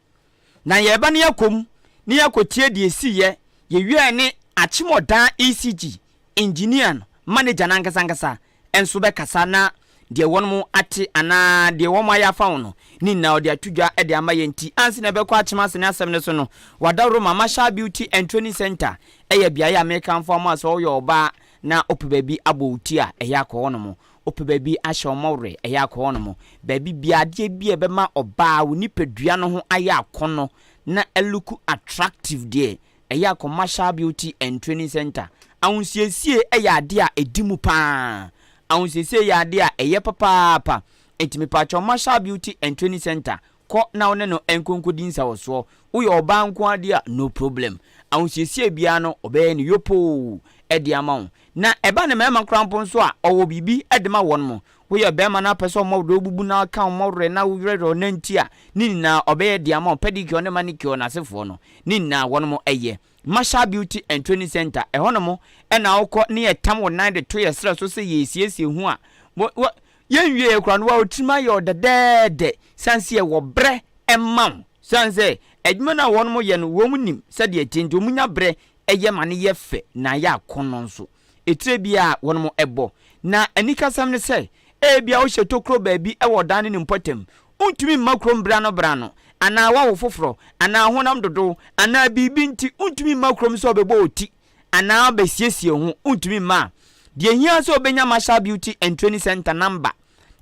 Na yɛreba no yɛakɔ mu na yɛakɔtie deɛ ɛsiiɛ. Yɛwiaɛ ne Akyemɔdaa ECG engineer no, manager no ankasa ankasa nso bɛkasa na deɛ wɔn ate anaa deɛ wɔn ayɛ afa ho no, ne nyinaa ɔde ato dwa de ama yɛn. Nti ansa na yɛbɛkɔ akyem ase ne asɛm no so no, wɔadaworo ma Marshall Beauty and Training Centre yɛ beaeɛ a mekamfo ama sɛ woyɛ ɔbaa na wopɛ baabi abɔ wo ti a, ɛyɛ akɔ hɔnom. Wopɛ baabi ahyɛ wo mmɔwerɛ, ɛyɛ akɔ hɔnom. Baabi biara, adeɛ bi a ɛbɛma ɔbaa wo nipadua no ho ayɛ akɔnnɔ na aluku attractive deɛ, Ɛyɛ a Commercial Beauty and Training Centre. Ahosiesie yɛ adeɛ a ɛdi mu pa ara. Ahosiesie yɛ adeɛ a ɛyɛ papaapa. Enti mepaakyɛw Marshal Beauty and Training Centre, kɔ na wo ne no nkɔ nkɔdi nsawɔsoɔ. Woyɛ ɔbaa nko ara deɛ a, no problem. Ahosiesie biara no, ɔbɛyɛ no yopoo de ama wo. Na ɛba no mmarima koraa mpo nso a, ɔwɔ biribi de ma wɔn. Woyɛ barima na wopɛ sɛ ɔma wo dɔ, wobubu na ɔka wo mmɔwerɛ na wowerɛwerɛ wo nanti a, ne nyinaa ɔbɛyɛ de ama wo, pedicure ne manicure no asefoɔ no, ne nyinaa wɔnom yɛ. Marshall Beauty and Training Centre, ɛhɔnom na wokɔ ne yɛtam wo nan de to yɛ serɛ so sɛ yɛresiesie ho a, wo, wo, yɛnwieɛ koraa no, wo tirim ayɛ wo dɛdɛɛdɛ, sane sɛ yɛwɔ berɛ ma wo, sane sɛ adwuma no a wɔnom yɛ no, wɔn nim sɛdeɛ ɛteɛ nti wɔn nya berɛ yɛ ma no yɛ fɛ na ayɛ akɔnnɔ nso. Etire biara a wɔnom bɔ. Na anikasɛm ne sɛ, ebia wohyɛ tokuro baabi wɔ ɔdan ne ne mpɔtam. Wontumi mma kurom berano berano, anaa woawo foforɔ, anaa honam dodow, anaa biribi nti wontumi mma kurom sɛ wobɛbɔ wo ti anaa wobɛsiesie wo ho, wontumi mma a. Deɛ ɛhia ara sɛ wobɛnya Marshall Beauty and Training Centre number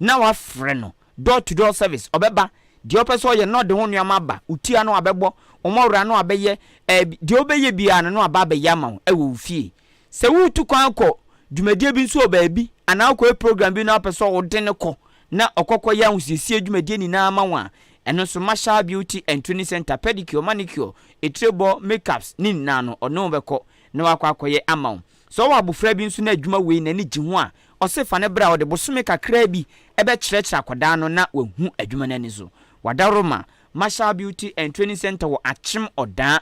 na woafrɛ no, door to door service, ɔbɛba, deɛ ɔpɛ sɛ ɔyɛ no na ɔde ho nnoɔma aba, wo ti ano abɛbɔ, wo mmɔwerɛ ano abɛyɛ, ɛɛ deɛ wobɛyɛ biara no na waba abɛyɛ ama wo wɔ wo fie. Sɛ woretu kwan kɔ dwumadie bi nso wɔ baabi anaa wokɔyɛ program bi na wopɛ sɛ wode no kɔ na ɔkɔ kɔyɛ ahosiesie dwumadie nyinaa ma wo a, ɛno nso Marshall Beauty and Training Center, pedicure, manicure, etirebɔ, makeups ne nyinaa no ɔne wo bɛkɔ na wakɔ akɔyɛ ama wo. Sɛ ɔwɔ abofra bi nso na adwuma wei n'ani gye ho a, Ɔse fa no bra ɔde bosome kakraa bi bɛkyerɛkyerɛ akwadaa no na wahu adwuma no ani so. Wadaroma, Marshall Beauty and Training Centre wɔ Akyem Ɔdaa.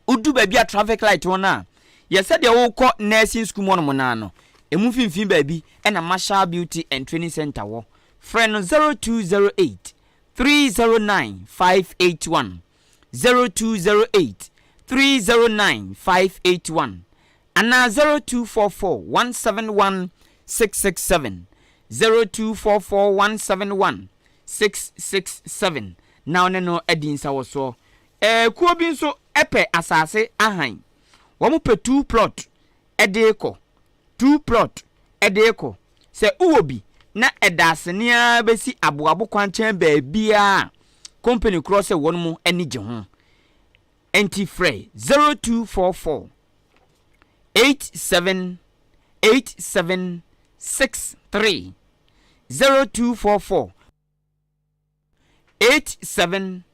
Wodu baabi a traffic light wɔ no a, yɛ sɛdeɛ worekɔ nursing school mu hɔnom no ara no, ɛmu mfimfini baabi na Marshall Beauty and Training Centre wɔ. Frɛ no 0208 309 581, 0208 309 581 anaa 0244 171 667, 0244 171 667 na wo ne no adi nsawɔsoɔ. Kuo bi nso pɛ asase ahan. Wɔpɛ two plot de rekɔ, two plot de rekɔ. Sɛ wowɔ bi na ɛda asene ara bɛsi aboabo kwankyɛn baabiara a, company korɔ sɛ wɔn ani gye ho. Enti frɛ 0244 87 87 63, 0244 87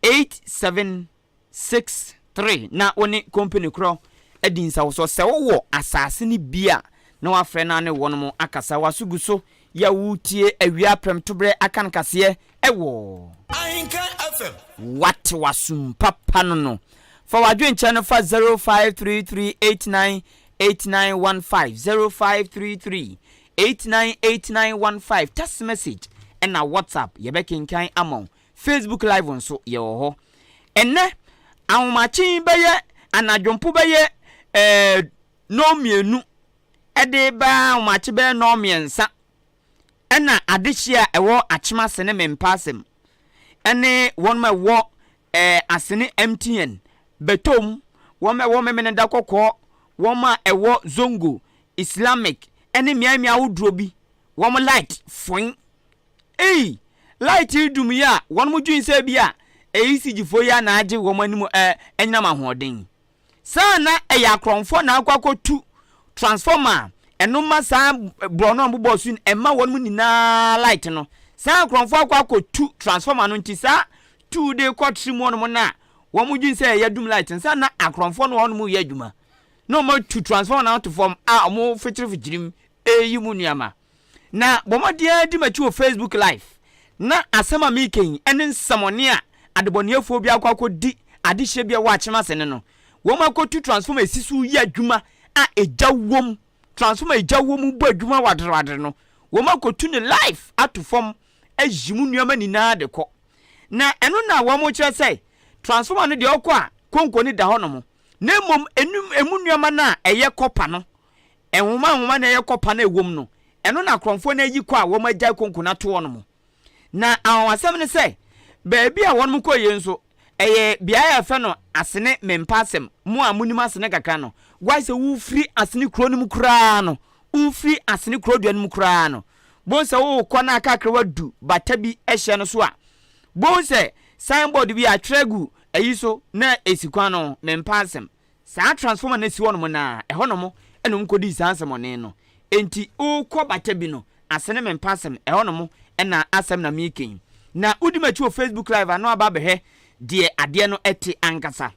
87 63 na wo ne company korɔ adi nsawosɔ. Sɛ wowɔ asase no bi a, na wafrɛ no ne wɔnom akasa. W'aso gu so yɛ wotie awia prɛmtoberɛ akankaseɛ ɛwɔ. Ahenkan FM. Wate w'asom papa no no. Fa w'adwenkyerɛ no fa 0533 898915, 0533 898915, text message ɛna WhatsApp yɛbɛkenkan ama wo. Facebook live nso yɛwɔ hɔ. Ɛnnɛ ahomakye yi bɛyɛ anadwo mpo bɛyɛ ɛɛ nnɔnmienu ɛde ba ahomakye bɛyɛ nnɔnmiɛnsa ɛna adehyeɛ a ɛwɔ Akyem ase ne Mempa asɛm ɛne wɔn a ɛwɔ ɛɛ Asene MTN Bɛtɔm, wɔn a ɛwɔ Memeneda Kɔkɔɔ, wɔn a ɛwɔ Zongo Islamic ɛne mmeammea ahodoɔ bi wɔn light foin. Ei! Light yi dum yi a wɔn dwen sɛ bi a ECG foɔ yi a na agye wɔn anim ɛ anyinam ahoɔden. Saa na ɛyɛ akorɔmfoɔ na akɔ akɔtu transformer a ɛno ma saa borɔno a wɔbobɔ so ɛma wɔn nyinaa light no. Saa akorɔmfoɔ akɔ akɔtu transformer no nti saa tu de kɔ tiri mu wɔn no a wɔn dwen sɛ ɛyɛ dum light no saa na akorɔmfoɔ no wɔn yɛ adwuma na wɔn atu transformer no ato fam a wɔn fikyirifikyiri mu ɛreyi mu nneɛma. Na bɔ mmɔden ara di m'akyi wɔ Facebook Live na asɛm a mereka yi ne nsɛmɔne a adebɔneyɛfoɔ bi akɔ akɔdi adehyeɛ bi a ɛwɔ Akyem ase ne no. Wɔn akɔtu transformer a ɛsi so yɛ adwuma a egya wom, transformer a egya wom bɔ adwuma waderewadere no, wɔn akɔtu no live ato fam ayi mu nneɛma nyinaa de kɔ. Na ɛno na wɔn kyerɛ sɛ transformer no deɛ ɔkɔ a konko no da hɔnom, na mmom emu nneɛma no a ɛyɛ kɔpa no Nhoma nhoma na ɛyɛ kɔpa no a ɛwom no, ɛno na akorɔmfoɔ no ayi kɔ a wɔagyae konko no ato hɔ nom. Na anwanwasɛm ne sɛ, baabi a wɔnom kɔeɛ nso, ɛyɛ beaeɛ a yɛfrɛ no Asene Mempa Asɛm. Mo a monim Asene kakra no, why sɛ wofiri Asene kuro no mu koraa no, wofiri Asene kuro dua no mu koraa no, bohu sɛ worekɔ na aka kakra wadu bata bi hyɛ no so a, bohu sɛ signboard bi atwerɛ agu ayi so na ɛsi kwan no ho, Mempa Asɛm. Saa transformer no si hɔnom no ara, ɛhɔnom na wɔkɔdii saa nsɛmmɔne no. Enti worekɔ bata bi no, ase ne mempa asɛm, ɛhɔnom na asɛm na mereka yi. Na wodi m'akyi wɔ Facebook Live a na waba abɛhwɛ deɛ adeɛ no te ankasa.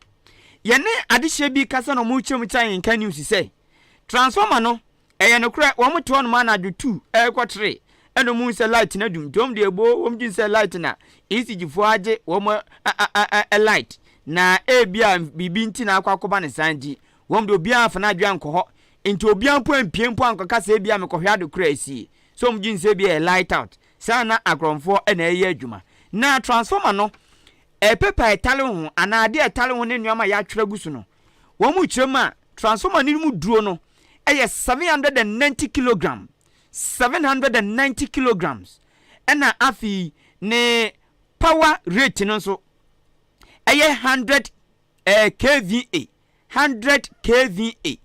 Yɛne adehyeɛ bi kasa na wɔrekyerɛ mu kyerɛ Ahenkan News sɛ, transformer no Ɛyɛ nokorɛ, wɔn te hɔnom anadwo tu rekɔ tre ɛna wɔn hu sɛ light no adum nti wɔn deɛ ɛbo wɔn dwen sɛ light na ECG foɔ agye wɔn a light na ebia biribi nti na akɔ akɔba ne saa nti wɔn deɛ obiara afa n'adwene ankɔ hɔ nti obiara mpo ampie mpo ankɔka sɛ ebia mekɔhwɛ ade korɔ asie so wɔn dwen sɛ ebia ɛyɛ light out saa na akorɔmfoɔ ɛna ɛyɛ adwuma na transformer no ɛpepa ɛtale ho anaa adeɛ ɛtale ho ne nneɛma a yɛatwerɛ agu so no wɔn kyerɛ mu a transformer no mu duro no yɛ 790 kilogram, 790 kilograms, ɛna afei ne power rate no nso ɛyɛ 100 eh, kVA, 100 kVA.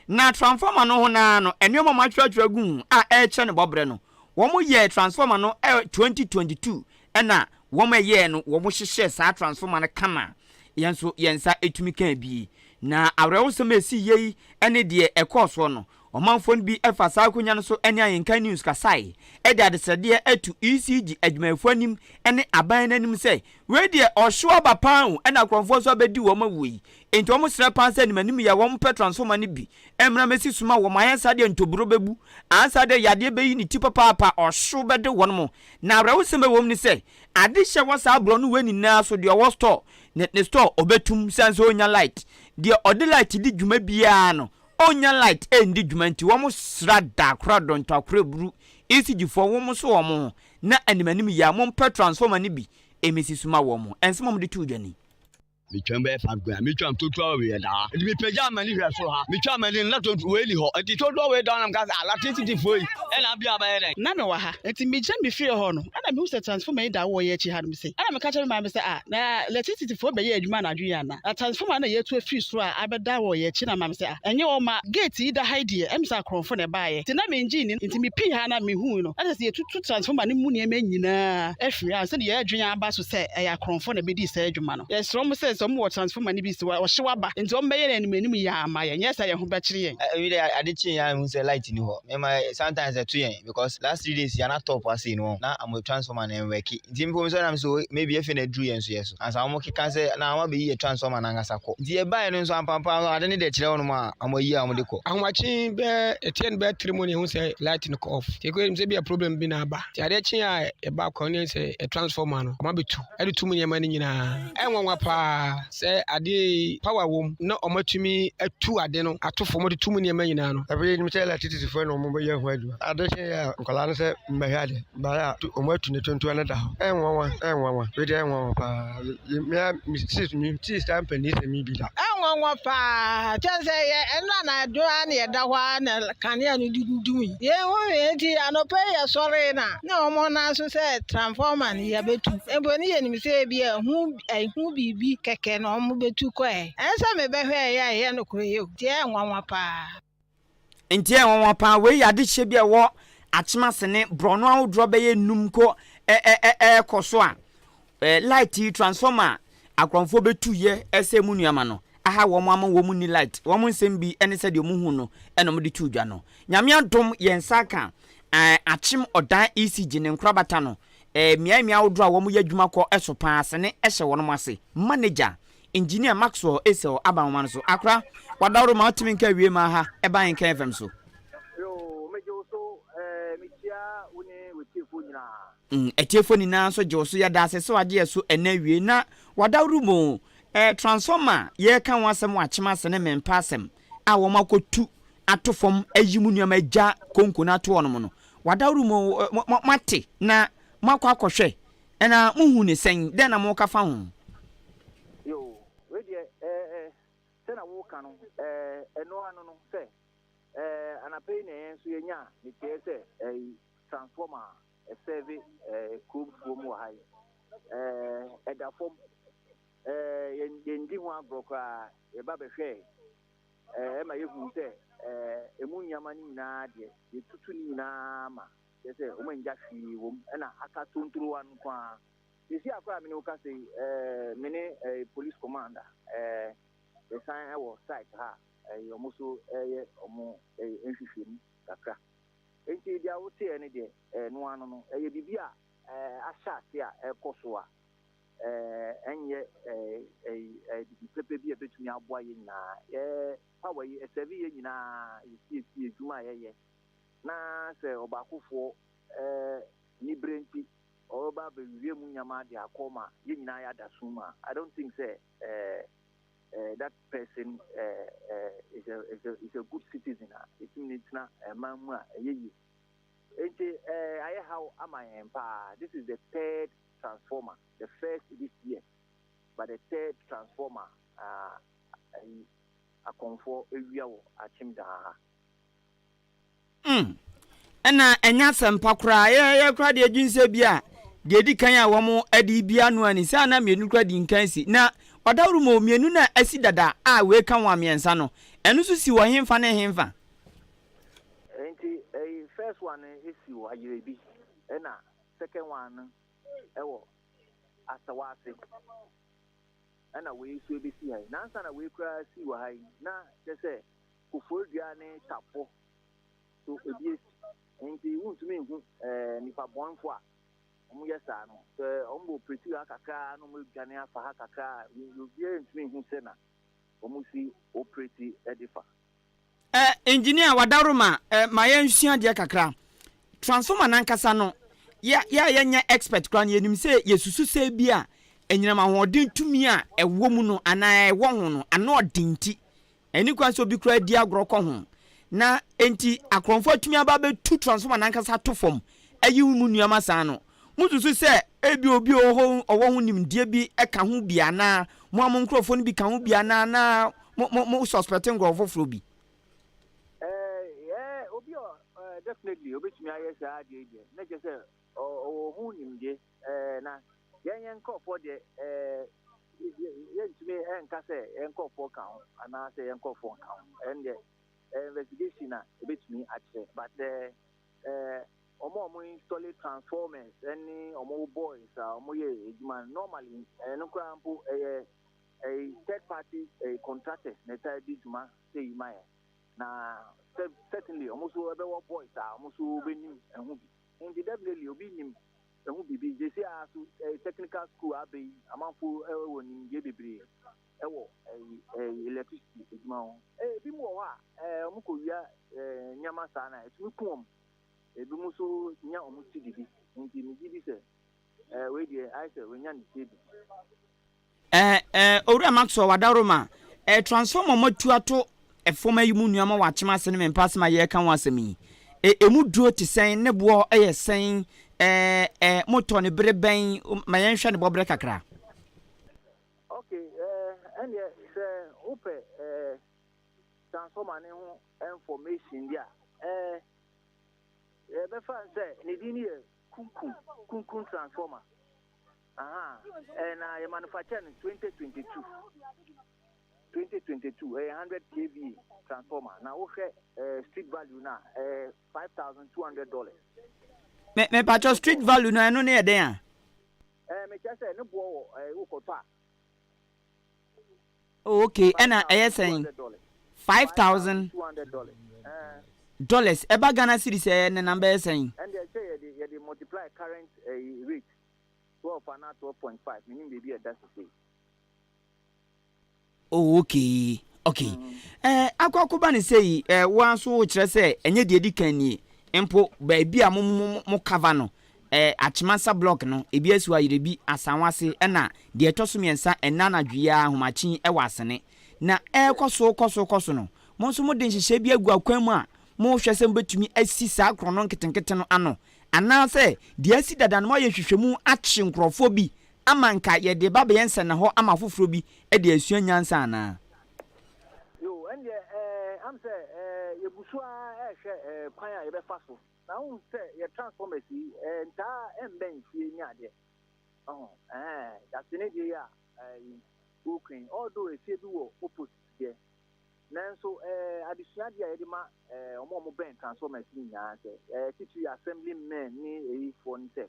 Na transformer no ho naa no, nneɛma a wɔatwerɛtwerɛ agu ho a ɛrekyerɛ ne bɔberɛ no, wɔyɛɛ transformer no 2022 ɛna wɔn ɛyɛɛ no, wɔn hyehyɛɛ saa transformer no kama. Yɛn nso yɛn nsa tumi kaa bi. Na awerɛhosɛm a esii yei ne deɛ ɛkɔɔ soɔ no, ɔmanfoɔ no bi fa saa akonya no so ne Ahenkan News kasae de adesrɛdeɛ to ECG adwumayɛfoɔ anim ne aban no anim sɛ, wei deɛ ɔhyew aba paa o, ɛna akorɔmfoɔ nso abɛdi wɔn awuo yi. Enti wɔn srɛ paa sɛ anim anim yɛ wɔn pɛ transformer no bi mmra mmɛsi so ma wɔn ayɛ saa deɛ ntoburo bɛbu ansa deɛ yadeɛ bɛyi ne ti papaapa ɔhyew bɛde wɔn mo. Na awerɛhosɛm a ɛwɔ mu ne sɛ ade hyɛ wɔ saa borɔno wei nyinaa so deɛ ɔwɔ store ne ne store ɔbɛtum sane sɛ ɔnnya light deɛ ɔde light di dwuma biara no ɔnnya light ɛndi dwuma nti wɔn sra da kora dɔntɔ akora buru ECG foɔ wɔn so wɔn ho na anim anim yɛ a mompɛ transformer no bi mmɛsi so ma wɔn. Nsɛm a wɔde too dwa ni. Metwam bɛyɛ 5 grand. Metwam totoa wei yɛ daa. Nti mepagyaa m'ani hwɛɛ soro ha. Metwaa m'ani no na tonto wei ni hɔ. Nti totoa wei da hɔ na meka sɛ ah electricity foɔ yi ɛna abia abɛyɛ dɛn. Na mewɔ ha. Nti megyina me fie hɔ no ɛna mehu sɛ transformer yi da wɔ yɛn akyi hanom sei. Ɛna meka kyerɛɛ me maame sɛ ah na electricity foɔ bɛyɛ adwuma anadwo yi anaa? Na transformer no na yɛatu afiri soro a abɛda wɔ yɛn akyi na maame sɛ ah ɛnyɛ wɔn ma gate yi da ha yi deɛ ɛm sɛ akorɔmfo na ɛbaeɛ. Nti na mengye nni nti mepii ha na mehui no na kyerɛ sɛ yɛatutu transformer no mu nneɛma nyinaa afiri ha ansa na yɛn adwene aba so sɛ ɛyɛ akorɔmfoɔ na ɛbɛdii saa adwuma no. Yɛsrɛ wɔn sɛ, sɛ wɔwɔ transformer no bi sɛ ɔhyew aba nti wɔmmɛyɛ no anim anim yi ara mma yɛn, nyɛ saa a yɛn ho bɛkyere yɛn. Ebi de ade kye yɛn a mehu sɛ light ni hɔ. Me ma sometimes ɛto yɛn because last 3 days yɛn atop ase no na amo transformer no ɛnwɛke. Nti mpo me sɔre na me sɛ maybe efe na aduru yɛn so yɛ so. Ansa wɔn keka sɛ na wɔn abɛyi yɛ transformer no ankasa kɔ. Nti yɛbaeɛ no nso ampampa no ade no deɛ kyerɛ wɔn a wɔn ayi a wɔn de kɔ. Ahomakye bɛyɛ ɛteɛ no bɛyɛ 3 mu na yɛhu sɛ light no kɔ off. Nti yɛkɔ yɛnim sɛ ebia problem bi na aba. Nti adeɛ kye a yɛba kwan no sɛ transformer no wɔn abɛtu ɛde tu mu nneɛma no nyinaa. Ɛnwanwa paa sɛ adeɛ yi power wɔ mu na wɔatumi atu ade no ato fam de tu mu nneɛma nyinaa no. Afei yɛnim sɛ electricity foɔ na wɔbɛyɛ ho adwuma. Ade kye a nkwadaa no sɛ mmɛhwɛ ade baeɛ a wɔn atu ne tontoa no da hɔ. Ɛnwanwa ɛnwanwa wei deɛ ɛnwanwa paa. Me ara me sis me tii saa mpanin sɛm yi bi da. Ɛnwanwa paa kyɛn sɛ yɛ ɛno anadwo ara na yɛda hɔ ara na kanea no dundum yi. Yɛn ho hwee nti anɔpa yi yɛsɔree na na wɔn nan so sɛ transformer no yɛbɛtu. Mpo ne yɛnim sɛ ebi a ɛho ɛho biribi kɛkɛ na wɔbɛtu kɔɛ. Ɛnsɛ sɛ mebɛhwɛ ɛyɛ a ɛyɛ nokorɛ yɛ o. Nti ɛyɛ nwanwa paa. Nti ɛyɛ nwanwa paa. Wei yɛ adehyɛ bi a ɛwɔ Akyem ne borɔno ahodoɔ bɛyɛ num kɔ ɛɛkɔ so a light yi transformer a akorɔmfoɔ bɛtu yɛ ɛsɛ mu nneɛma no aha wɔn ama wɔn ni light. Wɔn nsɛm bi ne sɛdeɛ wɔn hu no ɛna wɔde tu dwa no. Nyame adom yɛn nsa aka Akyem Ɔdan ECG ne nkorabata no mmeae mmeae ahodoɔ a wɔn yɛ adwuma kɔ ɛso paa sene ɛhyɛ wɔn ase. Manager Engineer Maxwell Esau aba nwoma no so. Akora, wadaworo ma wotumi nka awie ma ha ɛba Nka FM so. Yoo, megye wo so, eh, mekyia wo ne w'atiefoɔ nyinaa. Atiefoɔ nyinaa nso gye wo so, yɛda ase sɛ wagye yɛ so ɛnnɛ awie. Na wadaworo mu eh, transformer a yɛreka ho asɛm wɔ Akyem ase ne Mempa asɛm a wɔn akɔtu ato fam ayi mu nneɛma agya konko no ato hɔnom no, wadaworo mu eh, moate na moakɔ akɔhwɛ Ɛna mohu no sɛn? Dɛn na moka fa ho? Yoo, wei deɛ ɛɛ sɛnea woka no ɛɛ ɛno ano no sɛ ɛɛ anapa yi na yɛn nso yɛnya ne teɛ sɛ ɛyi transformer a ɛsɛve ɛɛ kuromfoɔ mu wɔ ha yi ɛɛ ɛda fam ɛɛ yɛn yɛndi ho agorɔ koraa yɛba bɛhwɛɛ ɛɛ ɛma yɛhu sɛ ɛɛ emu nneɛma no nyinaa deɛ yɛtutu ne nyinaa ma Kyerɛ sɛ, wɔanngya hwee wɔ mu, ɛna aka tontorowa no nko ara. Seesei a koraa a me ne wo kasa yi, eh, me ne eh, police commander eh, yɛsan wɔ site ha a, eh, wɔn nso reyɛ wɔn eh, nhwehwɛmu kakra. Enti deɛ woteɛ no deɛ, eh, ɛno ano no, ɛyɛ biribi a eh, ahyɛ ase a ɛrekɔ so a, eh, ɛnyɛ eh, eh, eh, biribi pɛpɛ bi a ɛbɛtumi aboa yɛn nyinaa. Eh, power yi, ɛsɛve yɛn nyinaa, yɛsiesie adwuma a yɛyɛ. na sɛ ɔbaakofoɔ anibere nti ɔreba abɛwia mu nneɛma de akɔ ma yɛn nyinaa yɛada sum mu a, I don't think sɛ that person is a, is a, is a good citizen a ɛtumi ne tena ɛman mu a ɛyɛ yie. Nti ayɛ haw ama yɛn paa. This is the third transformer, the first this year, but the third transformer ayi akɔmfoɔ awia wɔ Akyem daa ha. Mm. Ɛna ɛnyɛ asɛmpa koraa. Yɛ yɛ koraa deɛ dwen sɛ bi a deɛ edi kan a wɔn de bi ano ani sɛ ana mmienu koraa di nkan si. Na ɔdaworo mu mmienu na asi dada a wei ka ho a mmiɛnsa no. Ɛno nso si wɔ henfa ne henfa? Nti ɛyi first one no esi wɔ Ayirebi ɛna second one no ɛwɔ Asawase ɛna wei nso ebesi ha yi. Na ansa na wei koraa si wɔ ha yi na kyerɛ sɛ Koforidua ne Tafo so ebi esi. Enti wuntumi nhu nnipa bɔnefo a wɔyɛ saa no. Sɛ wɔbɔ operatiw ha kakra na wɔadwane afa ha kakra a, obiara ntumi nhu sɛ na wɔn si operate de fa. Eh, engineer Wadaroma, eh, ma yɛnsua adeɛ kakra. Transformer no ankasa no, yɛ yɛ a yɛnyɛ expert koraa no, yɛnim sɛ yɛsusu sɛ bi a anyinam ahoɔden tumi a ɛwɔ mu no anaa ɛwɔ ho no, ano ɔden nti, ɛnni kwan sɛ obi koraa di agorɔ kɔ ho. Na enti akorɔmfoɔ atumi aba abɛtu transformer no ankasa ato fam ayi mu nneɛma saa no, mosusu sɛ ebia obi a ɔwɔ hɔ ɔwɔ ho nimdeɛ bi ka ho bi anaa mo a mo nkurɔfoɔ no bi ka ho bi anaa na mo mo mo suspect nkurɔfoɔ foforɔ bi? Ɛɛ, obi a definitely obetumi ayɛ saa adeɛ yi deɛ, na kyerɛ sɛ ɔwɔ ho nimdeɛ. Ɛɛ, na yɛn yɛn nkurɔfoɔ deɛ, ɛɛ, yɛntumi nka sɛ yɛn nkurɔfoɔ ka ho anaasɛ yɛn nkurɔfoɔ nka ho. Ɛno deɛ, ɛyɛ investigation a ebetumi akyerɛ. But ɛɛ, ɛɛ, wɔn a wɔn install transformers ɛne wɔn boys a wɔyɛ adwuma no, normally ɛno koraa mpo ɛyɛ ɛyɛ third party ɛyɛ contractors na ɛtaa di dwuma sɛ yi ma yɛn. Na certainly wɔn nso ɛbɛwɔ boys a wɔn nso bɛnim ɛho bi. Nti definitely obi nim ɛho biribi. Seesei ara so ɛyɛ technical school aba yi, amanfo ɛwɔ nimdeɛ bebree ɛwɔ ɛyi ɛyi electricity adwuma ho. Ɛɛ ebi mu wɔ hɔ a ɛɛ wɔn kɔ wia ɛɛ nneɛma saa na ɛtumi ku wɔn. Ebi mu nso nya wɔn ti didi. Nti megye di sɛ ɛɛ wei deɛ ayɛ sɛ wɔanya ne ti adidi. Eh eh Owura Maxwell Wadaroma, eh transformer moatu ato fam ayi mu nnuama wɔ akyem ase ne me mpa asɛm a yɛreka ho asɛm yi, eh emu duro te sɛn, ne boɔ yɛ sɛn, eh eh motɔ no bere bɛn, ma yɛnhwɛ ne bɔberɛ kakra. Ok, eh ɛndeɛ sɛ wopɛ eh transformer ne ho information deɛ a, eh yɛbɛfa no sɛ ne din no yɛ Kunkun, Kunkun transformer. Ahaa eh, na yɛ manufacture no 2022. 2022 ɛyɛ 100 kVA transformer na wohwɛ eh, street value no a ɛyɛ 5200 dollars. Me me patro street value no ɛno ne yɛ dɛn a? Eh, mekyerɛ sɛ ne boɔ wɔ eh, wokɔtɔ a. Oh okay, ɛna ɛyɛ sɛn? 5200 dollars. Ɛba Ghana cedis ɛyɛ nenam bɛyɛ sɛn? Ɛnde ɛkyɛ yɛde yɛde multiply current eh, rate. 12 anaa 12.5 menim baabi a ɛda sesei. Oh okay okay eh, akɔ akɔba ne sɛ yi eh, wo ara nso wokyerɛ sɛ ɛnyɛ deɛ ɛdi kan nie mpo baabi a mo mo mo cover no eh, Akyemasa block no ebi asi hɔ Ayerɛbi Asanwase ɛna deɛ ɛtɔ so mmiɛnsa ɛnna anadwo yi ara Ahomakye ɛwɔ Asene na ɛrekɔ so kɔ so kɔ so no mo nso mode nhyehyɛe bi agu akwan mu a mohwɛ sɛ mobɛtumi asi saa korɔno nketenkete no ano Anaasɛ deɛ asi dada no moayɛ nhwehwɛmu akye nkorɔfoɔ bi ama nka yɛde reba abɛyɛ nsɛnnahɔ ama afoforɔ bi de asua nyansa anaa? Yoo, ɛndeɛ ɛɛ am sɛ ɛɛ yɛgu so ara ɛrehwɛ ɛɛ kwan a yɛbɛfa so. Na wohu sɛ yɛ transformers yi ɛɛ ntaa ɛmmɛn fie ne adeɛ. Ɔho, ɛhɛn, Dasene deɛ yi a ɛɛ wokura yi, although efie bi wɔ opposite deɛ, Nanso adesua adeɛ a yɛde ma wɔn a wɔbɛn transformers no nyinaa sɛ, titiri assembly men ne eyifoɔ no sɛ,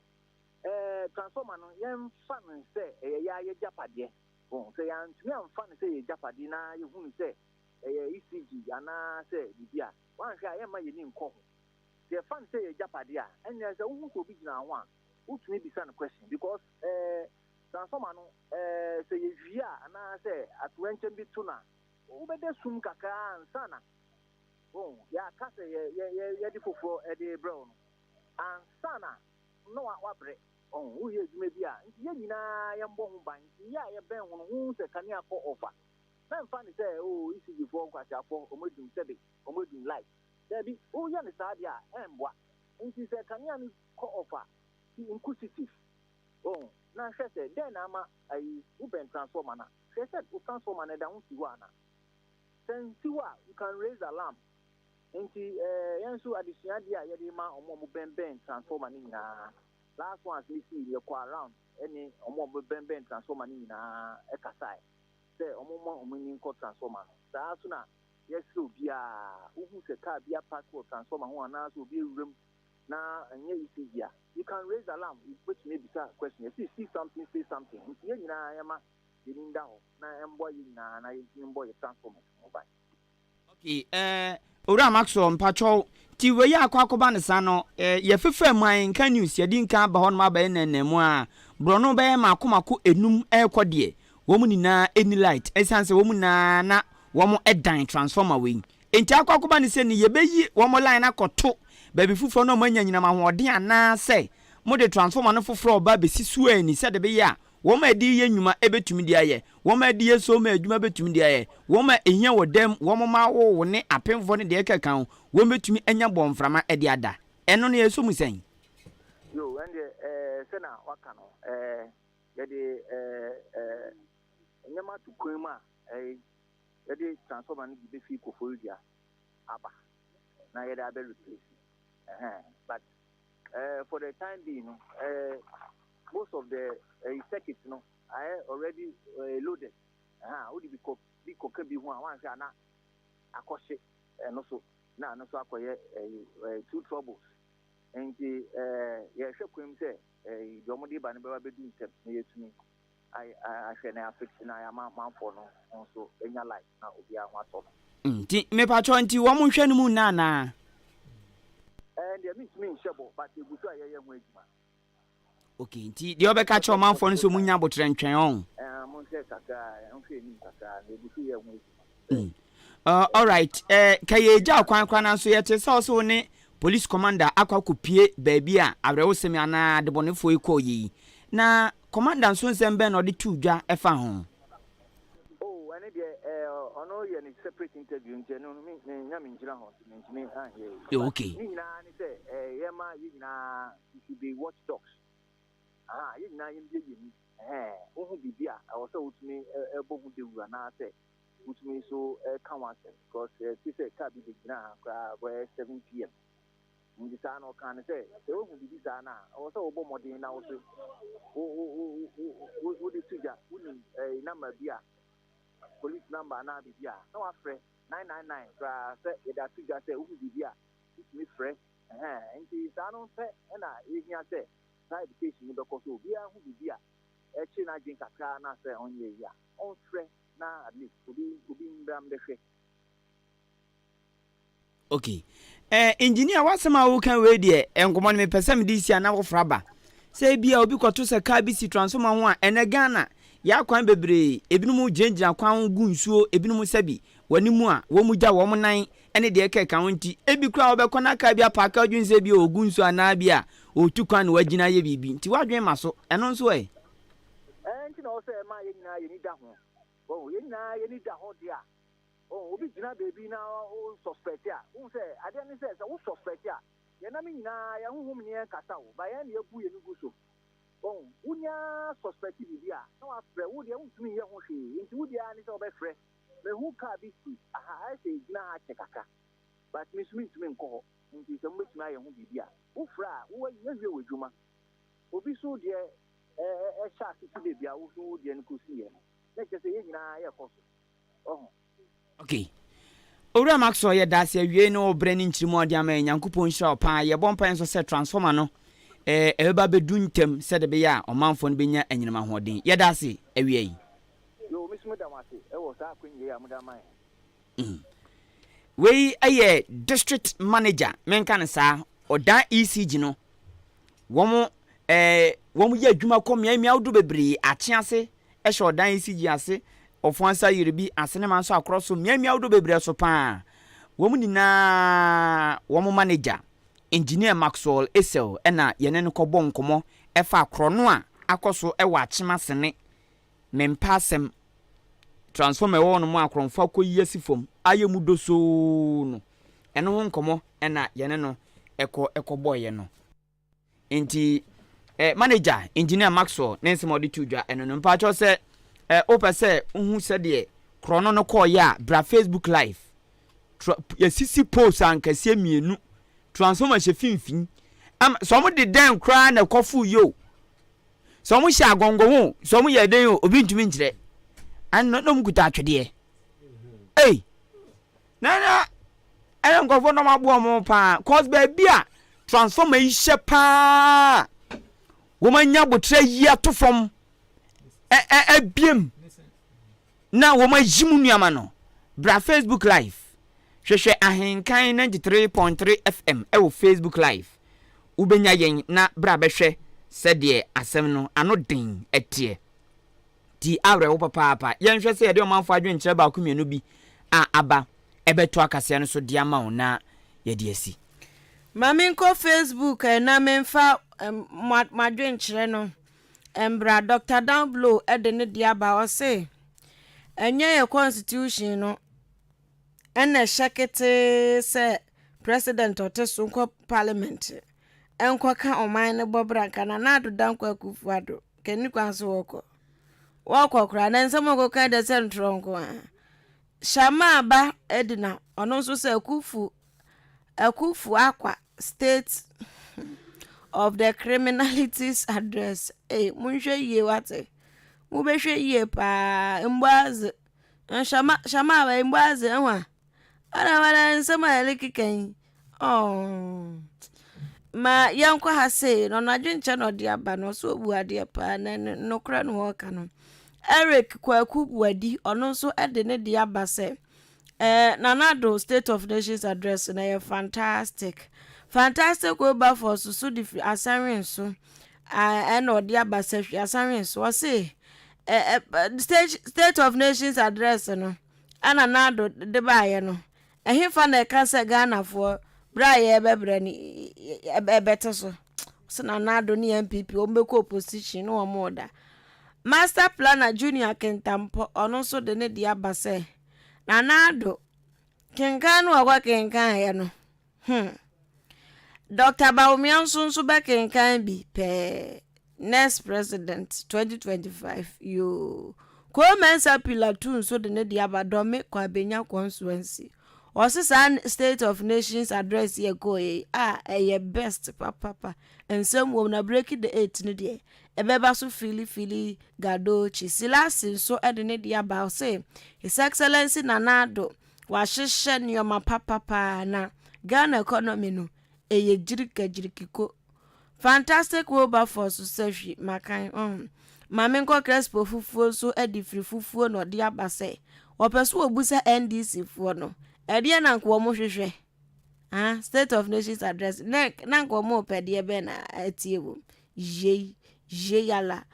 transformer no yɛmfa no sɛ ɛyɛ yɛn ara yɛn agyapadeɛ. Sɛ yɛantumi amfa no sɛ yɛn agyapadeɛ na yɛhu no sɛ ɛyɛ ECG anaa sɛ biribi a, woanhwɛ a yɛmma yɛn ani nkɔ ho. Sɛ yɛfa no sɛ yɛn agyapadeɛ a, ɛnneɛ sɛ wohu sɛ obi gyina ho a, wotumi bisa no question because transformer no sɛ yɛwie a anaa sɛ atoyerɛnkyɛm bi to no a, Wobɛda sum kakra ansa na wohu, yɛaka sɛ yɛ, yɛ, yɛ, yɛde foforɔ de rebrɛ wo no, ansa na na wa, wabrɛ. Wohu, woreyɛ adwuma bi a, nti yɛn nyinaa yɛmbɔ ho ban. Nti yɛ a yɛbɛn ho no, wohu sɛ kanea kɔ off a, mɛmfa no sɛ, oh, ECG foɔ nkwaseafoɔ, wɔn adum, sɛbe, wɔn adum light. Daabi, woyɛ no saa deɛ a, ɛmmoa. Nti sɛ kanea no kɔ off a, be inquisitive. Wohu, na hwɛ sɛ, dɛn na ama ayi, wobɛn transformer no a. Hwɛ sɛ wo transformer no ɛda ho si hɔ anaa. Sɛ nsi hɔ a, you can raise alarm. Nti eh, yɛn nso adesua adeɛ a yɛde ma wɔn a wɔbɛnbɛn transformer no nyinaa. Last ones no sii no, yɛkɔ around ɛne wɔn a wɔbɛnbɛn transformer no nyinaa ɛkasae sɛ wɔn mma wɔn ani nkɔ transformer no. Saa ara nso na yɛsrɛ obiara, wohu sɛ car bi apark wɔ transformer ho anaasɛ obi awura mu na ɛnyɛ ECG a, you can raise alarm, wobɛtumi abisa question. Yɛse see something, say something. Nti yɛn nyinaa yɛma yɛn ani nda hɔ na ɛmmoa yɛn nyinaa na yɛntumi mbɔ yɛn transformers ho ban. Okay eh Owura Maxwell mpakyɛw nti wei a akɔ akɔba no saa no eh yɛfefa mu a nka news yɛde nka aba hɔnom abɛyɛ nnɛnnɛn mu a borɔno bɛyɛ mako mako enum ɛrekɔ deɛ. wɔn nyinaa ɛni light ɛsiane sɛ wɔn nyinaa na wɔn ɛdan transformer wei. Enti akɔ akɔba ne sɛ ne yɛbɛyi wɔn line akɔto baabi foforɔ na wɔn anya anyinam ahoɔden anaasɛ mode transformer no foforɔ ɔba bɛsi so ani sɛde bɛyɛ a wɔn a ɛde yɛ nnwuma ɛbɛtumi de ayɛ, wɔn a ɛde yɛ so ma adwuma bɛtumi de ayɛ, wɔn a ɛhia wɔ dam, wɔn mma awowo ne apemfoɔ ne deɛ ɛkeka ho, wɔn bɛtumi anya bɔmframa de ada. Ɛno no yɛsɔ mu sɛn? Yo, ɛndeɛ ɛɛ sɛnea waka no ɛɛ yɛde ɛɛ ɛɛ nneɛma to kwan mu a ɛɛ yɛde transformer no bi bɛfi Koforidua aba na yɛde abɛ replace ɛhɛn but ɛɛ for the time being no ɛɛ most of the ɛɛ circuit no ayɛ already ɛɛ loaded ɛhɛn wode bi kɔ bi kɔka bi ho a wanhwɛ a na akɔhye ɛno so na ɛno nso akɔyɛ ɛyi ɛɛ two troubles nti ɛɛ yɛhwɛ kwan mu sɛ ɛyi deɛ wɔde ba no bɛba bɛdu ntɛm na yɛtumi ayɛ ahwɛ na yɛafix na yɛama manfoɔ no nso anya light na obiara ho atɔ no. Nti mepakyɛw nti wɔn nhwɛ no mu nna anaa? Ɛɛ deɛ mentumi nhyɛ bɔ but egu so a yɛyɛ ho adwuma. Okay, nti deɛ ɔbɛka kyerɛ ɔmanfoɔ no sɛ ɔmo nya abotrɛ ntwɛn ɔn. Ɛɛ monhwɛ kakra, nhwɛ anim kakra na egu so yɛ ho adwuma. Alright, ka yɛgya kwan koraa nanso yɛte sɛ ɔsɛ wo ne police commander akɔ akɔpie baabi a awerɛhosɛm anaa adebɔnefoɔ yi kɔɔ yɛ yi. Na commander nso nsɛm bɛn na ɔde too dwa ɛfa ho? Oh, ɛne deɛ ɛɛ ɔno yɛ ne separate interview nti ɛno no me me nya me ngyina hɔ nti mentumi anyɛ yi. Okay. Ne nyinaa ne sɛ ɛɛ yɛma yɛn nyinaa we should be watch dogs. Aha, yɛn nyinaa yɛn bie yɛn ni. Ɛhɛn, wohu biribi a ɛwɔ sɛ wotumi ɛbɔ ho dawuro anaasɛ wotumi nso ɛka ho asɛm because ɛte sɛ car bi bɛgyina ha koraa bɛyɛ 7 pm. Nti saa no ɔkaa no sɛ sɛ wohu biribi saa no a ɛwɔ sɛ wobɔ mmɔden na wo so wo wo wo wo wode to gya wonim ɛɛ number bi a police number anaa biribi a na wafrɛ 999 koraa sɛ yɛde ato dwa sɛ wohu biribi a wotumi frɛ ɛhɛn nti saa no pɛ ɛna yɛhia sɛ saa education no bɛkɔ so obiara hu biribi a ɛkyere n'adwene kakra na sɛ ɔnyɛ yi a ɔmfrɛ na at least obi obi mbra mbɛhwɛ. Okay. Eh, engineer, w'asɛm a woka wei deɛ, nkɔmmɔ no mepɛ sɛ mede si a na wofra ba. Sɛ ebi a obi kɔto sɛ kaa bi si transformer ho a, ɛnɛ Ghana, yɛ akwan bebree, ebinom gyinagyina kwan ho gu nsuo, ebinom sɛbi, w'anim a, wɔn gya wɔn nan ne deɛ ɛkeka ho nti, ebi koraa wɔbɛkɔ na kaa bi apaake adwene sɛ bi a ɔgu nsuo anaa bi a ɔretu kwan na wagyina ayɛ biribi. Nti w'adwene ma so, ɛno nso ɛ? Ɛɛ nti na ɔwɔ sɛ ɛma yɛn nyinaa yɛn ani da ho. Wahu, yɛn nyinaa yɛn ani da hɔ deɛ a, wahu, obi gyina baabi na wo suspect a, wohu sɛ adeɛ ne sɛ, sɛ wo suspect a, yɛn nam nyinaa, yɛn honhom ne yɛn kasa o, but yɛn na yɛbu yɛn ani gu so. Wahu, wonya suspect biribi a, na wafrɛ, wo deɛ wontumi nyɛ ho hwee, nti wo deɛ ara ne sɛ wobɛfrɛ. Mehu car bi si aha, ayɛ sɛ ɛgyina ha kyɛ kakra, but me nso mentumi nkɔ hɔ, nti sɛ mobɛtumi ayɛ ho biribi a, wofrɛ a, wo wawie w'adwuma. Obi nso deɛ ɛhyɛ ase fi baabi a wo nso wo deɛ no kɔsiiɛ no, na kyerɛ sɛ yɛn nyinaa yɛkɔ so. Wahu? Ok. Owura Maxwell yɛdaase awiei no wo brɛ ne nkyirimu a wode ama yɛn Nyankopɔn nhyira wo paa yɛbɔ mpaeɛ nso sɛ transformer no eh, ɛbɛba abɛdu ntɛm sɛde ɛbɛyɛ a ɔmanfoɔ no bɛnya anyinam ahoɔden yɛdaase awiei. Yoo me nso meda mo ase wɔ saa akwanya yi a mode ama yɛn. Mm. Wei yɛ district manager menka no saa ɔdan ECG no wɔn ɛɛ wɔn yɛ adwuma kɔ mmea mmea ahodoɔ bebree akye ase ɛhyɛ ɔdan ECG ase ɔfo ansa yere bi ase ne ma nso akorɔ so mmea mmea ahodoɔ bebree so paa wɔn nyinaa wɔn manager engineer Maxwell Esel ɛna yɛne no kɔbɔ nkɔmɔ ɛfa akorɔ no a akɔ so ɛwɔ akyem ase ne Mempɛ asɛm. Transformer ɛwɔ hɔnom a akorɔmfo akɔyi asi fam ayɛ mu dosoo no, ɛno ho nkɔmmɔ na yɛne no kɔ kɔbɔeɛ no. Nti eh, manager, Engineer Maxwell ne nsɛm a ɔde too dwa ɛno no. Mpakyɛw sɛ eh, wopɛ sɛ wohu sɛdeɛ korɔno no kɔɔeɛ a, bra Facebook live. Tra, yɛsisi poles ankaseɛ mmienu, transformer hyɛ finfin. Ama, sɛ wɔde dɛn koraa na ɛkɔfoo yi o, Sɛ wɔn hyɛ agɔngɔn o, sɛ wɔn yɛ den o, obi ntumi nkyerɛ. Ɛna na wɔn kuta atwedeɛ. Ei, na na ɛna nkurɔfoɔ na wɔn aboa wɔn paa. Cause baabi a transformer yi hyɛ paa, wɔn anya abotrɛ yi ato fam, ɛ ɛ abiem. Na wɔn ayi mu nneɛma no. Bra Facebook live. Hwehwɛ Ahenkan 93.3 FM wɔ Facebook live. Wobɛnya yɛn na bra bɛhwɛ sɛdeɛ asɛm no ano den teɛ. Ti awerɛho papaapa. Yɛnhwɛ sɛ yɛde ɔmanfoɔ adwenkyerɛ baako mmienu bi a aba ɛbɛto akaseɛ no so de ama wo na yɛde asi. Ma menkɔ Facebook ɛ na memfa mo adwenkyerɛ no mbra. Doctor Downblow de ne deɛ aba, ɔse ɛnyɛ yɛ constitution no na ɛhyɛ ketee sɛ president ɔte so nkɔ parliament nkɔka ɔman no bɔbra nka Nana Addo Dankwa Akufo Addo nka nni kwan so wɔkɔ. Wɔkɔ koraa na nsɛm a wɔkɔka deɛ sɛ ntorɔ nko ara. Shammah ba Edna ɔno nso sɛ Akufu Akufu Akwa state of the criminalities address. Ei, monhwɛ yie wate. Mobɛhwɛ yie paa. Mboadze. Shama Shama ba mboadze ɛho a. Wada wada nsɛm a ɛrekeka yi. Oh. Ma yɛnkɔ ha sei na ɔno adwenkyɛ na ɔde aba no ɔso obu adeɛ paa na nokorɛ na ɔreka no. Eric Kwaku Buadi ɔno nso de ne deɛ aba sɛ eh, Nana Addo State of Nations Address no ɛyɛ fantastic. Fantastic Wilberforce so de firi Asanwen so ɛna ɔde aba sɛ hwɛ Asanwen so ɔse eh, eh, State, State of Nations Address no a Nana Addo de baeɛ no ɛhefa na ɛka sɛ Ghanafoɔ berɛ a yɛrebɛbrɛ no ɛbɛte so sɛ Nana Addo ne NPP wɔn bɛkɔ opposition ne wɔn reda. Master Planner Junior Kintampɔ ɔno nso de ne deɛ aba sɛ Nana Addo kenkan no ɔkɔ kenkaneɛ no hmm Doctor Bawumia nso nso bɛkenkan bi pɛɛ next president 2025 yoo Kwame Mensah Pilatu nso de ne deɛ aba Dɔme Kwabenya constituency ɔse saa State of Nations address yɛ kɔɔ yi a ɛyɛ best papapa nsɛm wom na breaking the eight no deɛ ɛbɛba so fili fili Gadochi Silasi nso de ne deɛ aba ɔse His Excellency Nana Addo wahyehyɛ nneɛma papapaa na Ghana economy no ɛyɛ gyirika gyirikiko Fantastic Wilberforce sɛ hwi makan ɔho ma menkɔ Crespo fufuo nso de firi fufuo na ɔde aba sɛ wɔpɛ so wɔbusa NDC foɔ no ɛdeɛ na nka wɔn hwehwɛ ah State of Nations address na na nka wɔn pɛ deɛ bɛn na atie wɔm yei yei ala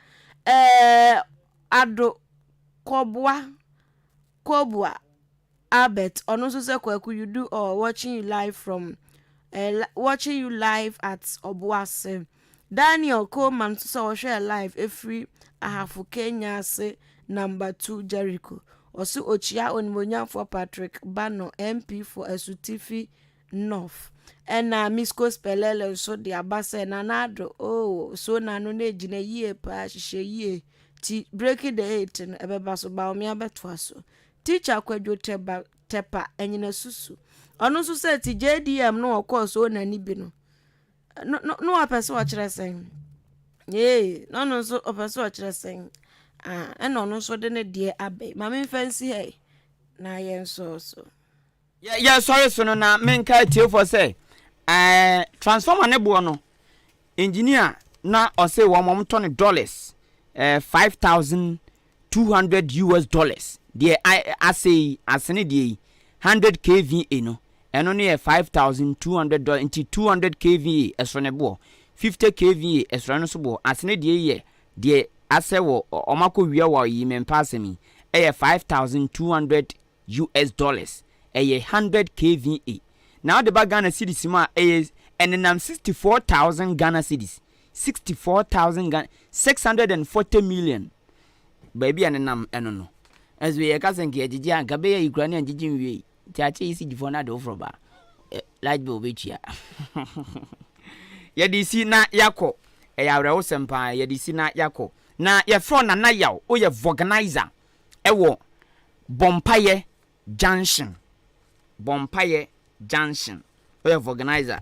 ɛɛ ado kɔboa kɔboa Albert ɔno nso sɛ Kwaku you do all watching you live from uh, watching you live at Obuasi. Daniel Coleman nso sɛ ɔhwɛ live efiri Ahafo Kenya ase number 2 Jericho. Ɔse okyia onimonyamfoɔ Patrick Bano MP for Asutifi North. Ɛna Misko Spelele nso de aba sɛ Nana Addo oh so n'ano no egyina yie paa hyehyɛ yie ti breaking the eight no ɛbɛba so Bawumia bɛtoa so. Teacher Kwadwo Tɛba Tɛpa Anyinasusu. Ɔno nso sɛ ti JDM no ɔkɔɔ so n'ani bi no. No no no ɔpɛ sɛ ɔkyerɛ sɛn. Yee, na ɔno nso ɔpɛ sɛ ɔkyerɛ sɛn. Ah, ɛna ɔno nso de ne deɛ abɛ. Ma memfa nsi ha yi na yɛnsɔɔ so. Yɛsɔre so no na menka atiefoɔ sɛ ɛɛ transformer ne boɔ no engineer na ɔse wɔn wɔn tɔ no dollars ɛɛ 5200 US dollars deɛ ase yi asene deɛ yi 100 kVA no ɛno no yɛ 5200 dollars nti 200 kVA ɛsoro ne boɔ 50 kVA ɛsoro no so boɔ asene deɛ yi yɛ deɛ asɛ wɔ wɔn akɔ wia wɔ yi mɛmpa asɛm yi ɛyɛ 5200 US dollars, ɛyɛ 100 kva. Na wode ba Ghana cedis mu a, ɛyɛ ɛnenam 64,000 Ghana cedis, 64,000 Ghana, 640 million. Baabi a ɛnenam ɛno no. Ɛnso yɛka sɛ nka yɛgyegye a, nka bɛyɛ yi koraa ne angyegye nwie. Nti akyɛ yi sigyifoɔ no ade foforɔ ba. Light bill bɛtua. Yɛde si na yɛakɔ. Ɛyɛ awerɛhosɛm paa. Yɛde si na yɛakɔ. Na yɛfrɛ wo Nana Yaw, woyɛ vulcanizer ɛwɔ Bɔmpayɛ junction Bɔmpayɛ junction Woyɛ vulcanizer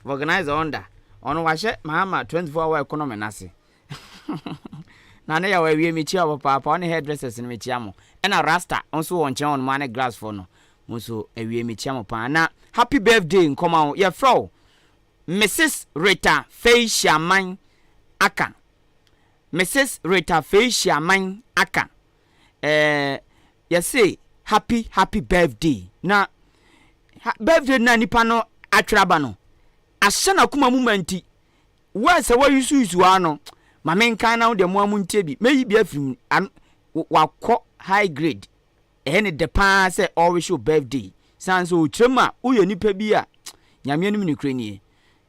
Vulcanizer ɔnda Ɔno wahyɛ Mahama 24 hour economy no ase Nane Yaw awie mekyia wo papaapa Wo ne hairdressers no mekyia mo Ɛna Rasta nso wɔ nkyɛn hɔ nom ane glass foɔ no Mo nso awie mekyia mo paa Na happy birthday nkɔma wo Yɛfrɛ wo Mrs Rita Fei Hyiaman Aka Mrs Rita Fei Hyiaman Aka eh, yɛse happy happy birthday na ha, birthday na nipa no atwerɛ aba no ahyɛ n'akoma mu ma nti words a wɔyusuusu ano ma menkan na wo deɛ mo a montie bi mɛyi bi afiri mu ano. Wakɔ high grade. Ɛyɛ ne dɛ paa sɛ ɔrewish wo birthday. San sɛ ɔkyerɛ mu a, woyɛ nipa bi a Nyame anim nokorɛ nie.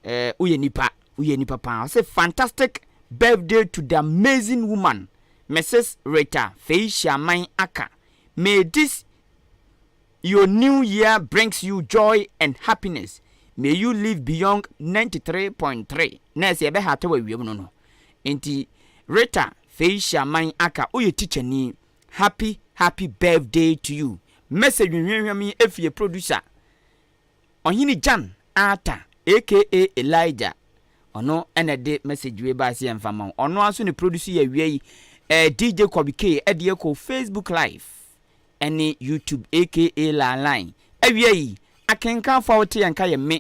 Eh, woyɛ nipa, woyɛ nipa paa. Ɔse fantastic birthday to the amazing woman, Mrs. Rita Feishiaman Aka. May this your new year brings you joy and happiness. May you live beyond 93.3. Na ɛsɛ yɛbɛhata wɔ awiam no no. Nti Rita Feishiaman Aka, woyɛ tikyani. Happy happy birthday to you. Message hwehwɛm yi efie producer Ɔhene Jan Arthur aka Elijah, ɔno ɛna ɛde message wei baa sɛ yɛmfa ma wo. Ɔno ara nso ne produce yɛ awia yi DJ Kobe K ɛde ɛkɔ Facebook live ɛne YouTube aka Line. Awia yi akenkanfo a wote yɛn ka yɛ me.